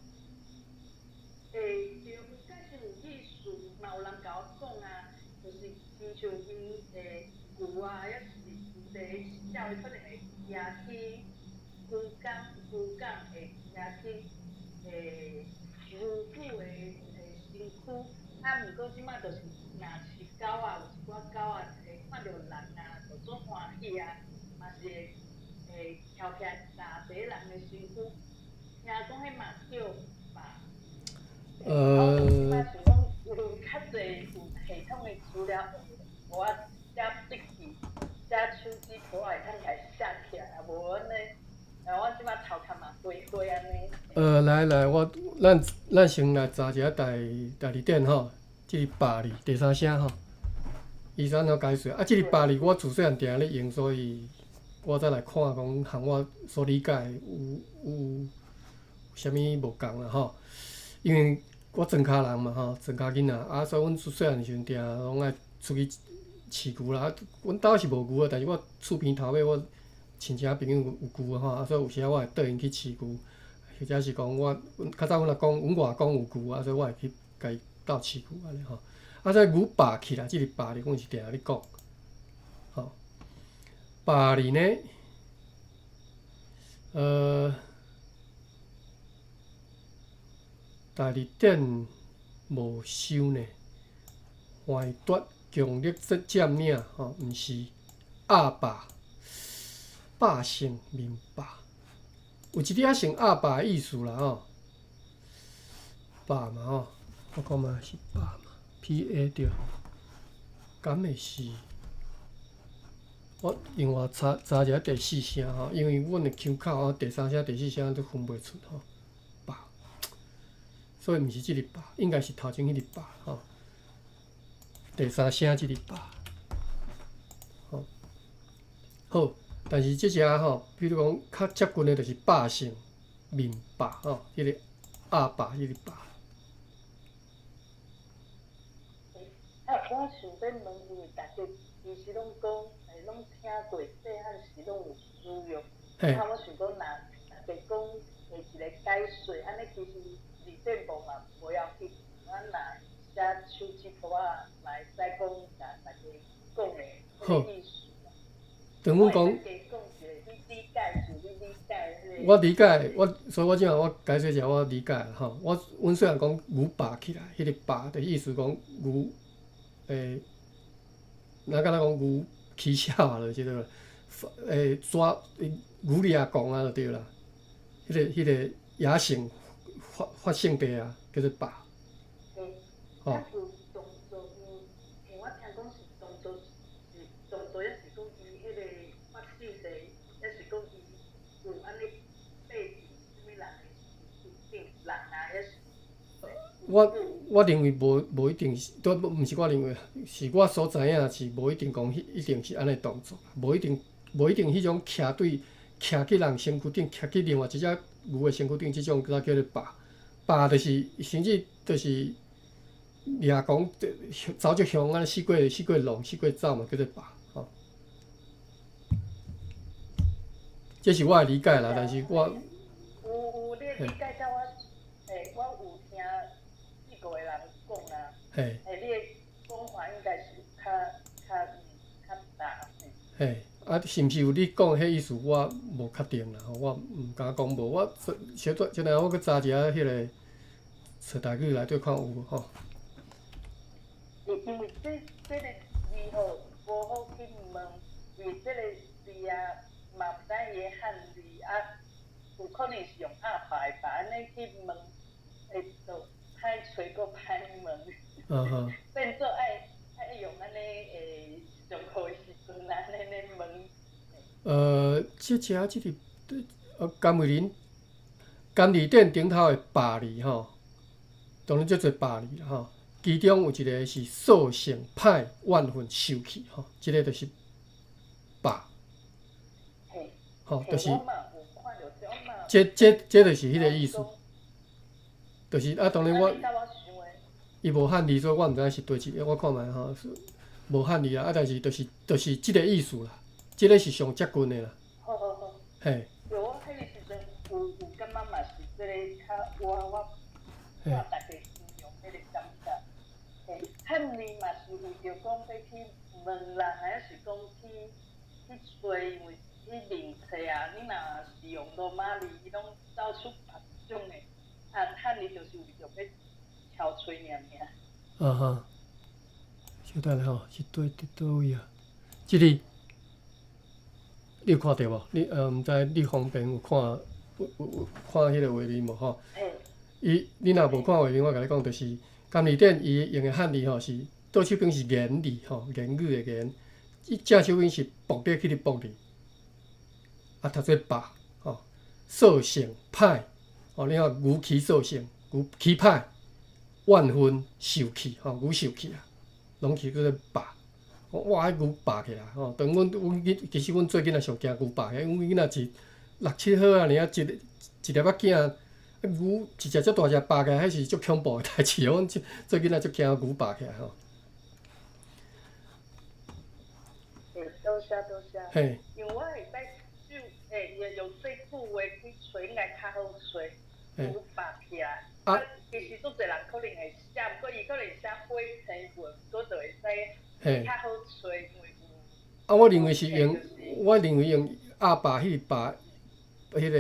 對，蓋是有意思，嘛有人共我講啊，就是親像𪜶牛啊，抑是佇小的可能會夯去龜公，龜公會夯去牛母的身軀，啊，毋過這擺就是若是狗仔，有一寡狗仔會看看著人啊，就足歡喜啊，嘛是會會翹起來蹛佇人的身軀，聽講彼嘛叫霸。我這擺想講有較濟有系統的資料，予我寫筆記、寫手指簿會通共寫起來，啊無按呢，啊我這擺頭殼嘛花花按呢。來來，我咱咱先來查一下大大字典吼，這個霸字第三聲吼，伊是按怎解說？啊，這個霸字我自細漢定定咧用，所以我再來看講和我所理解有有啥物無仝啦吼。因為我莊跤人嘛吼，莊跤囡仔，啊，所以阮自細漢時陣定攏愛出去飼牛啦。啊，阮兜是無牛啊，但是我厝邊頭尾我親戚朋友有牛吼，啊，所以有時我會綴𪜶去飼牛，或者是講我較早阮阿公、阮外公有牛啊，所以我會去共伊鬥飼牛按呢吼。啊，所以牛霸起來，這個霸字阮是定定咧講，吼。霸字呢，大字典無收呢，橫奪強力佔領吼，毋是鴨霸，百姓民霸，有一點仔像鴨霸的意思啦吼。霸嘛吼，我看覓是霸嘛，PA 對，敢會是？我另外查查一下第四聲吼，因為阮的腔口吼，第三聲、第四聲都分袂出吼。霸，所以毋是這個霸，應該是頭前彼個霸吼。第三聲這個霸，吼，好，但是這隻吼，比如講較接近的，就是百姓民霸吼，彼個鴨霸，彼個霸。啊，我想欲問，因為大家其實攏講，攏聽過，細漢時攏有使用。啊，我想講，若大家講的一個解說，按呢其實字典無嘛無要緊，我若寫手指簿仔嘛會使講，共大家講的彼個意思。當阮講，我理解，我所以我這下我解釋一下，我理解吼。我阮雖然講牛霸起來，彼個霸的意思講牛，若敢若講牛起痟啊，就是這個，抓牛掠狂啊，就對啦。彼個野性發發性地啊，叫做霸。吼。我聽講是當作是當作，抑是講伊彼個發性地，抑是講伊有按呢爬佇啥物人的身軀頂人啊，抑是？我我認為無無一定是，都毋是我認為，是我所知影是無一定講彼一定是按呢動作，無一定無一定彼種徛對徛去人身軀頂，徛去另外一隻牛的身軀頂，這種才叫做霸。霸就是甚至就是掠狂，走足凶按呢四界四界弄，四界走嘛，叫做霸吼。這是我的理解啦，但是我有有，你的理解佮我，我有聽四五個人講啊。你的講法應該是較較較大。嘿，啊，是毋是有你講的彼意思？我無確定啦，吼，我毋敢講無。我小小等下我閣查一下彼個冊台語內底看有無吼。因為這這個字吼無好去問，因為這個字啊嘛毋知伊的漢字啊，有可能是用鴨霸的霸按呢去問，會就歹揣閣歹問。變做愛愛用按呢上課的時陣按呢咧問。這隻這個，甘慧玲，甘字典頂頭的霸字吼，當然足濟霸字啦吼。其中有一個是獸性歹怨恨受氣吼，這個就是霸。吼，就是，這這這就是彼個意思，就是啊，當然我，伊無漢字，所以我毋知是佗一個，我看覓吼，無漢字啊，啊，但是就是就是這個意思啦，這個是上接近的啦。好好好。嘿。對，我彼個時陣有有感覺嘛是這個較我我我大家形容彼個感覺。嘿，漢字嘛是為著講欲去問人，還是講去去揣，因為去認冊啊，你若是用羅馬字，伊攏走出別種的。啊，漢字就是為著欲敲揣爾爾。啊哈，小等下吼，是佗佇佗位啊？這裡你有看著無？你毋知你方便有看有看彼个畫面無吼？伊你若無看畫面，我共你講，就是甘字典伊用的漢字吼是倒手邊是言字吼，言語的言，伊正手邊是木咧去咧木字，啊讀做霸吼，獸性歹吼，你看牛氣獸性，牛氣歹，怨恨受氣吼，牛受氣啊，攏是叫做霸。哇！彼牛霸起來吼，當阮阮囡其實阮做囡仔上驚牛霸起來，因為阮囡仔是六七歲啊爾，一一粒仔囝，牛一隻遮大隻霸起來，彼是足恐怖的代誌。阮做做囡仔足驚牛霸起來吼。欸，多謝多謝。嘿。因為我會使就欸，用這句話去揣，應該較好揣。牛霸起來。啊。其實足濟人可能會寫，毋過伊可能寫火星文，閣就會使。嘿。較好揣，因為有。啊，我認為是用，我認為用鴨霸彼個霸，彼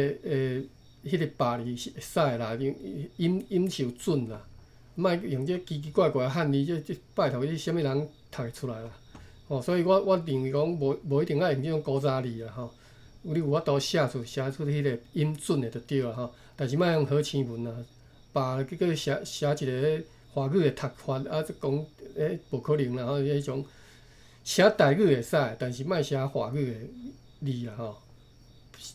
個霸字是會使啦，音音是有準啦，莫用這奇奇怪怪的漢字，這拜託這啥物人讀會出來啦？吼，所以我認為講無一定愛用這種古早字啦吼，你有法度寫出彼個音準的就對啦吼，但是莫用火星文啊，霸結果寫一个華語的讀法啊，這講無可能啦吼，彼種寫台語會使，但是莫寫華語的字啦吼，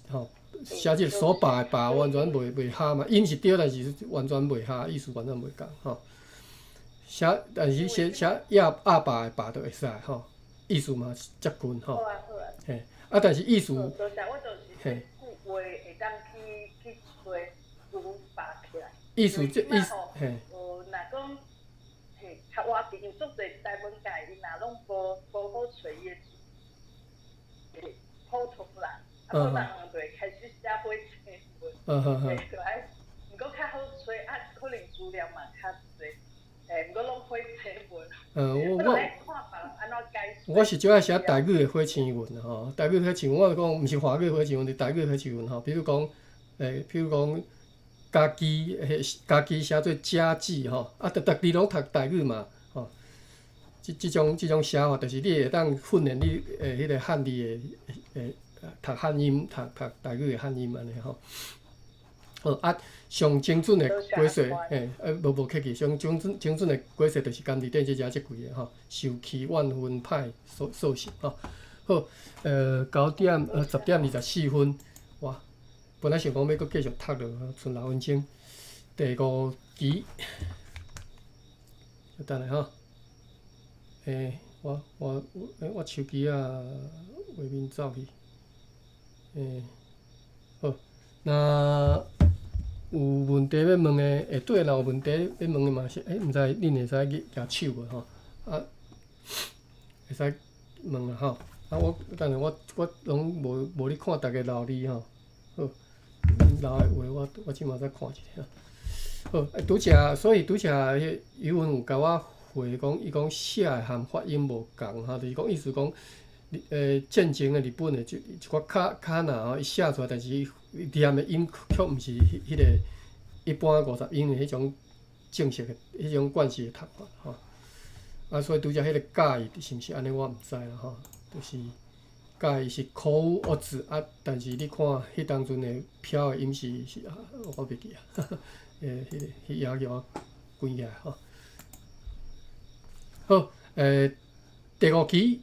吼，寫這個所霸的霸完全袂合嘛，音是對，但是完全袂合，意思完全袂仝吼。寫但是寫鴨鴨霸的霸就會使吼，意思嘛是接近吼。好啊好啊。嘿，啊，但是意思，多謝，我就是嘿，句話會當去揣牛霸起來。意思這意思，嘿。哦，若講嘿較倚近，因為足濟台文界，伊若攏無好揣伊的字，普通人，啊，普通人就會開始寫火星文，嘿，就愛，毋過較好揣，啊，可能資料嘛較濟，嘿，毋過攏火星文。我我是最愛寫台語的火星文吼，台語火星文，我講毋是華語火星文，是台語火星文吼。比如講，譬如講，家己彼家己寫做家己吼，啊，逐逐字攏讀台語嘛，吼。這種寫法，就是你會當訓練你的彼個漢字的讀漢音，讀台語的漢音按呢吼。好啊，上精準的解說，嘿，啊，無客氣，上精準的解說就是甘字典這遮這幾个吼，受氣怨恨歹獸性吼。好，9點10點24分，哇，本來想講欲閣繼續讀落，賰6分鐘。第五期，等下吼，我手機仔畫面走去，好，若有問題欲問的，下底若有問題欲問的嘛是，毋知恁會使舉手無吼？啊，會使問啦吼。啊，我等下我攏無咧看逐家留字吼。好，恁留的話我這馬再看一下。好，拄才所以拄才彼尤文有共我回講，伊講寫的和發音無仝吼，就是講意思講，戰前的日本的一寡卡那吼，伊寫出來，但是伊念的音卻毋是彼個一般50音的彼種正式的彼種慣勢的讀法吼。啊，所以拄才彼個教伊是毋是按呢，我毋知啦吼。就是教伊是口語字啊，但是你看彼當陣的飄的音是啊，我袂記啊，彼個彼頁叫我關起來吼。好，第五期，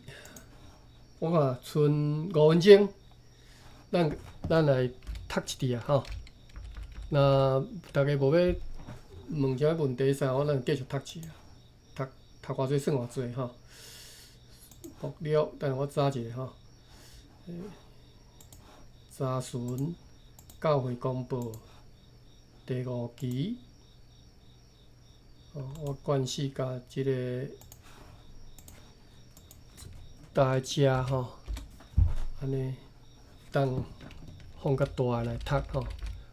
我看賰5分鐘，咱來讀一節啊吼。若逐家無欲問啥問題啥，我咱繼續讀一下，讀偌濟算偌濟吼。爆料，等下我查一下吼。查詢教會公報第五期，哦，我慣勢共這个搭遮吼，按呢當放較大來讀吼，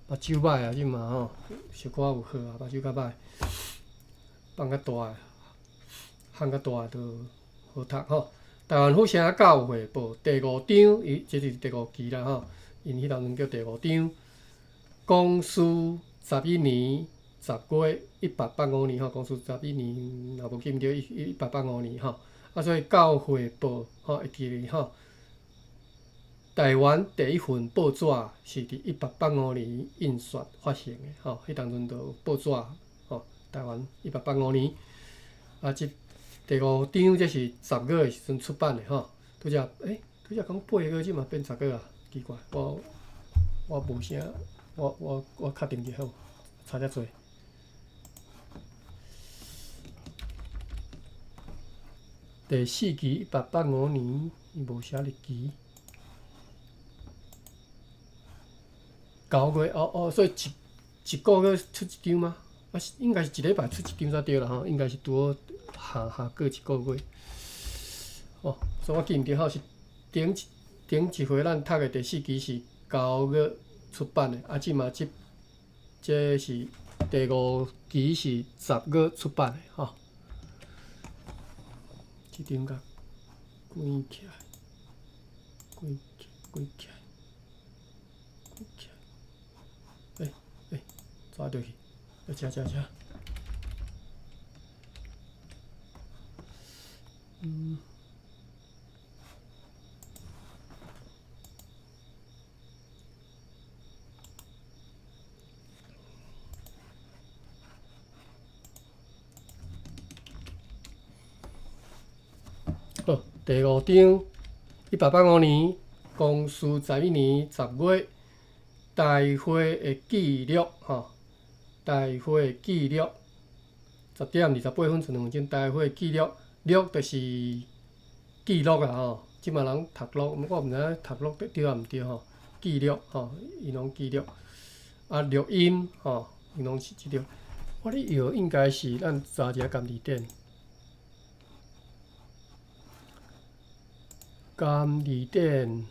目睭歹啊，這嘛吼，小可有好啊，目睭較歹，放較大，放較大就好讀吼。台灣福城教會報第五章，伊這是第五期啦吼，𪜶彼當陣叫第五章。光緒11年10月1885年吼，光緒十一年，若無記毋對，1885年吼。啊，所以教會報吼會記咧吼，台灣第一份報紙是佇1885年印刷發行的吼，彼當陣就有報紙吼，台灣一八八五年，啊，這第五張這是十月的時陣出版的吼，拄才欸，拄才講8月，這嘛變十月啊，奇怪，我我無啥，我我我確定就好，差遮濟。第四期一八八五年，伊無寫日期。9月哦哦，所以一一個月出一張嗎？啊，應該是一禮拜出一張才對啦吼，應該是拄好下下過一個月。哦，所以我記毋著吼，是頂一頂一回咱讀的第四期是9月出版的，啊，這馬這這是第五期是十月出版的吼。這張共關起來，關起關起來，關起來。欸欸，抓著去，來遮遮遮。嗯。好，第五章，1885年，光緒11年10月，大會的記錄，吼，大會記錄，10點28分賰兩分鐘，大會記錄，錄就是記錄啊，吼，這馬人讀錄，我毋知影讀錄對抑毋對吼，記錄吼，伊攏記錄，啊，錄音吼，伊攏是這個，我咧藥應該是咱查一下監字典。監字典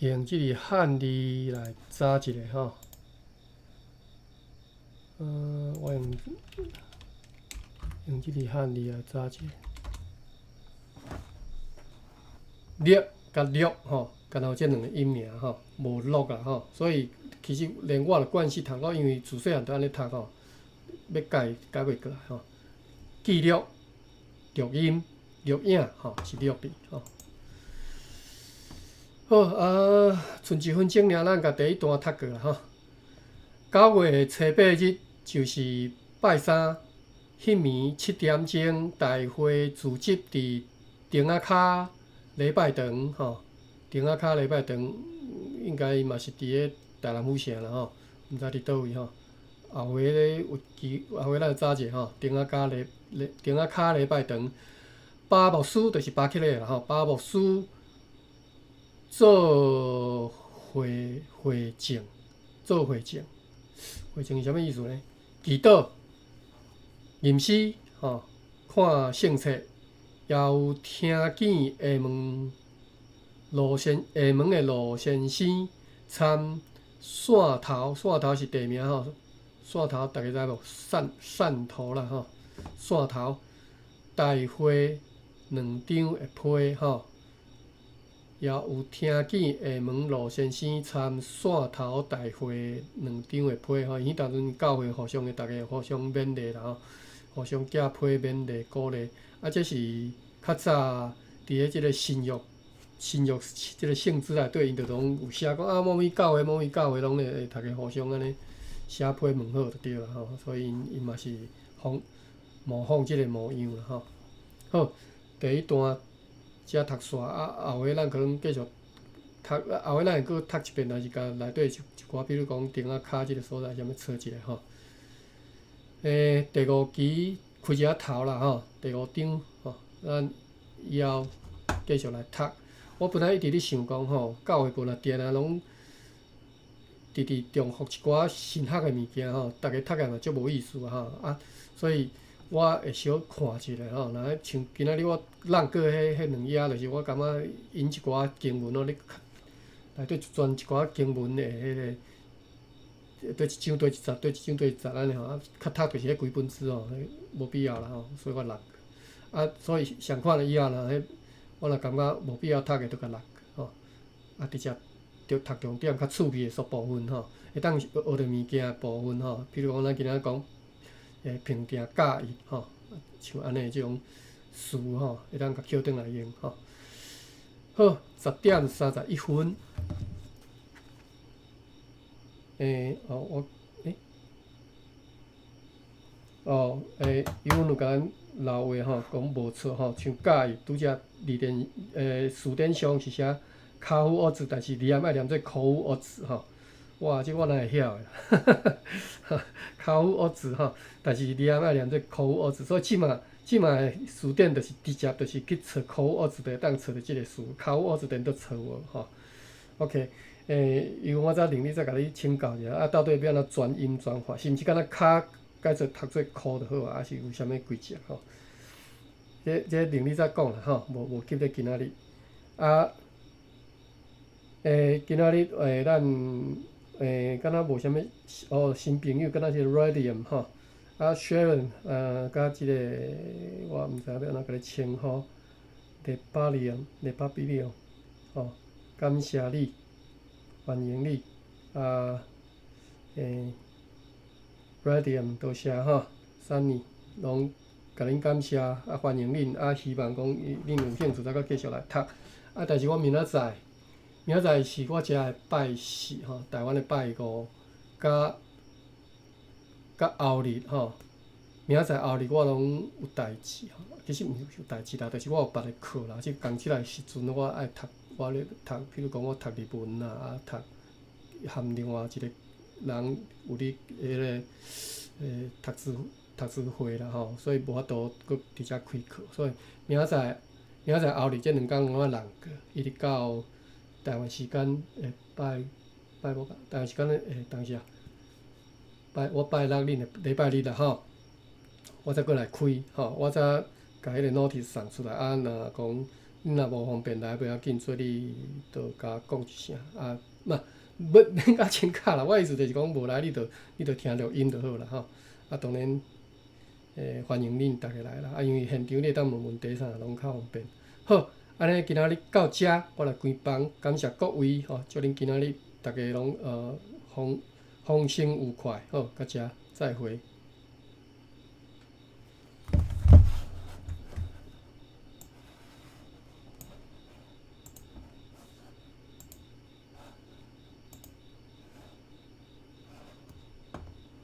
用這個漢字來查一下吼。我用用這個漢字來查一下。錄佮錄吼，敢若有這兩個音爾吼，無錄啊吼，所以其實連我的慣勢讀落，因為自細漢就按呢讀吼，欲改改袂過來吼。記錄。錄音、錄影，吼，是錄字，吼。好啊，賰一分鐘爾，咱共第一段讀過啦，吼。9月初8日就是拜三，彼暝7點鐘，大會組織佇亭仔跤禮拜堂，吼，亭仔跤禮拜堂應該嘛是佇咧台南府城啦，吼，毋知佇佗位吼。後回咧有機，後回咱查者吼，亭仔跤禮禮亭仔跤禮拜堂，巴牧師就是巴克禮啦吼，巴牧師做會會證，做會證，會證是啥物意思呢？祈禱、吟詩吼，看聖冊，也有聽見廈門羅先廈門的羅先生參汕頭，汕頭是地名吼。汕頭逐家知無？汕汕頭啦吼，汕頭大會兩張的批吼，也有聽見廈門羅先生參汕頭大會兩張的批吼，彼當陣教會互相的，逐家互相勉勵啦吼，互相寄批勉勵鼓勵。啊，這是較早佇咧這個新約新約這個聖旨內底，𪜶就攏有寫講啊，某物教會某物教會攏會逐家互相按呢。寫批問好就對啦吼，所以𪜶𪜶嘛是仿模仿這個模樣啦吼。好，第一段遮讀煞啊，後尾咱可能繼續讀，後尾咱會閣讀一遍，還是共內底一一寡，比如講亭仔跤這個所在，啥物抄一下吼。欸，第五期開一下頭啦吼，第五章吼，咱以後繼續來讀。我本來一直咧想講吼，教會部若定定攏直直重複一寡神學的物件吼，逐家讀起來嘛足無意思啊吼啊，所以我會小看一下吼。若像今仔日我挵過彼彼兩頁，就是我感覺引一寡經文咯，你內底全一寡經文的彼個，佗一章佗一節，佗一章佗一節按呢吼，啊，較讀就是彼規本書吼，無必要啦吼，所以我挵。啊，所以相款的以後若彼我若感覺無必要讀的，就共挵吼，啊，直接。著讀重點較趣味的部分吼，會當學著物件的部分吼，比如講咱今仔講評定教育吼，像按呢這種詞吼，會當共抾轉來用吼。好，10點31分。哦，我，哦，伊阮有共咱留話吼，講無錯吼，像教育拄才字典，詞典上是寫跤夫惡字，但是字愛念做苦夫惡字吼。哇，這我哪會曉的？跤夫惡字吼，但是字愛念做苦夫惡字，所以這馬的詞典就是直接就是去揣苦夫惡字，就會當揣著這个詞，跤夫惡字顛倒錯誤吼。OK，因為我再另裡再共你請教一下，啊，到底欲按怎轉音轉法？是毋是敢若跤改做讀做箍就好啊？抑是有啥物規則吼？這另裡再講啦吼，無急咧今仔日。啊，今仔日咱敢若無啥物哦，新朋友敢若是 Radium 吼，啊 Sharon 佮這个我毋知影欲按怎共你稱呼，Rebellion，Rebellion 吼，感謝你，歡迎你，啊，Radium 多謝吼，Sunny 攏共恁感謝，啊歡迎恁，啊希望講恁有興趣再閣繼續來讀，啊但是我明仔載是我遮的拜四吼，台灣的拜五，佮後日吼，明仔載後日我攏有代誌吼，其實毋是有代誌啦，就是我有別个課啦，這共這個時陣我愛讀，我咧讀，比如講我讀日文啊，啊讀含另外一個人有佇彼个讀書會啦吼，所以無法度閣佇遮開課，所以明仔載後日這兩工攏愛難過，一直到台灣時間拜拜五，台灣時間當時啊，拜我拜六恁的禮拜日啦吼，我才閣來開吼，我才共彼個 notice 送出來啊，若講恁若無方便來，袂要緊，做你就共講一聲啊，嘛，欲免共請假啦，我意思就是講無來你就聽錄音就好啦吼，啊當然，歡迎恁逐家來啦，啊因為現場你會當問問題啥，攏較方便。好，按呢今仔日到遮，我來關房，感謝各位吼，祝恁今仔日逐家攏豐豐盛愉快，好，到遮再會。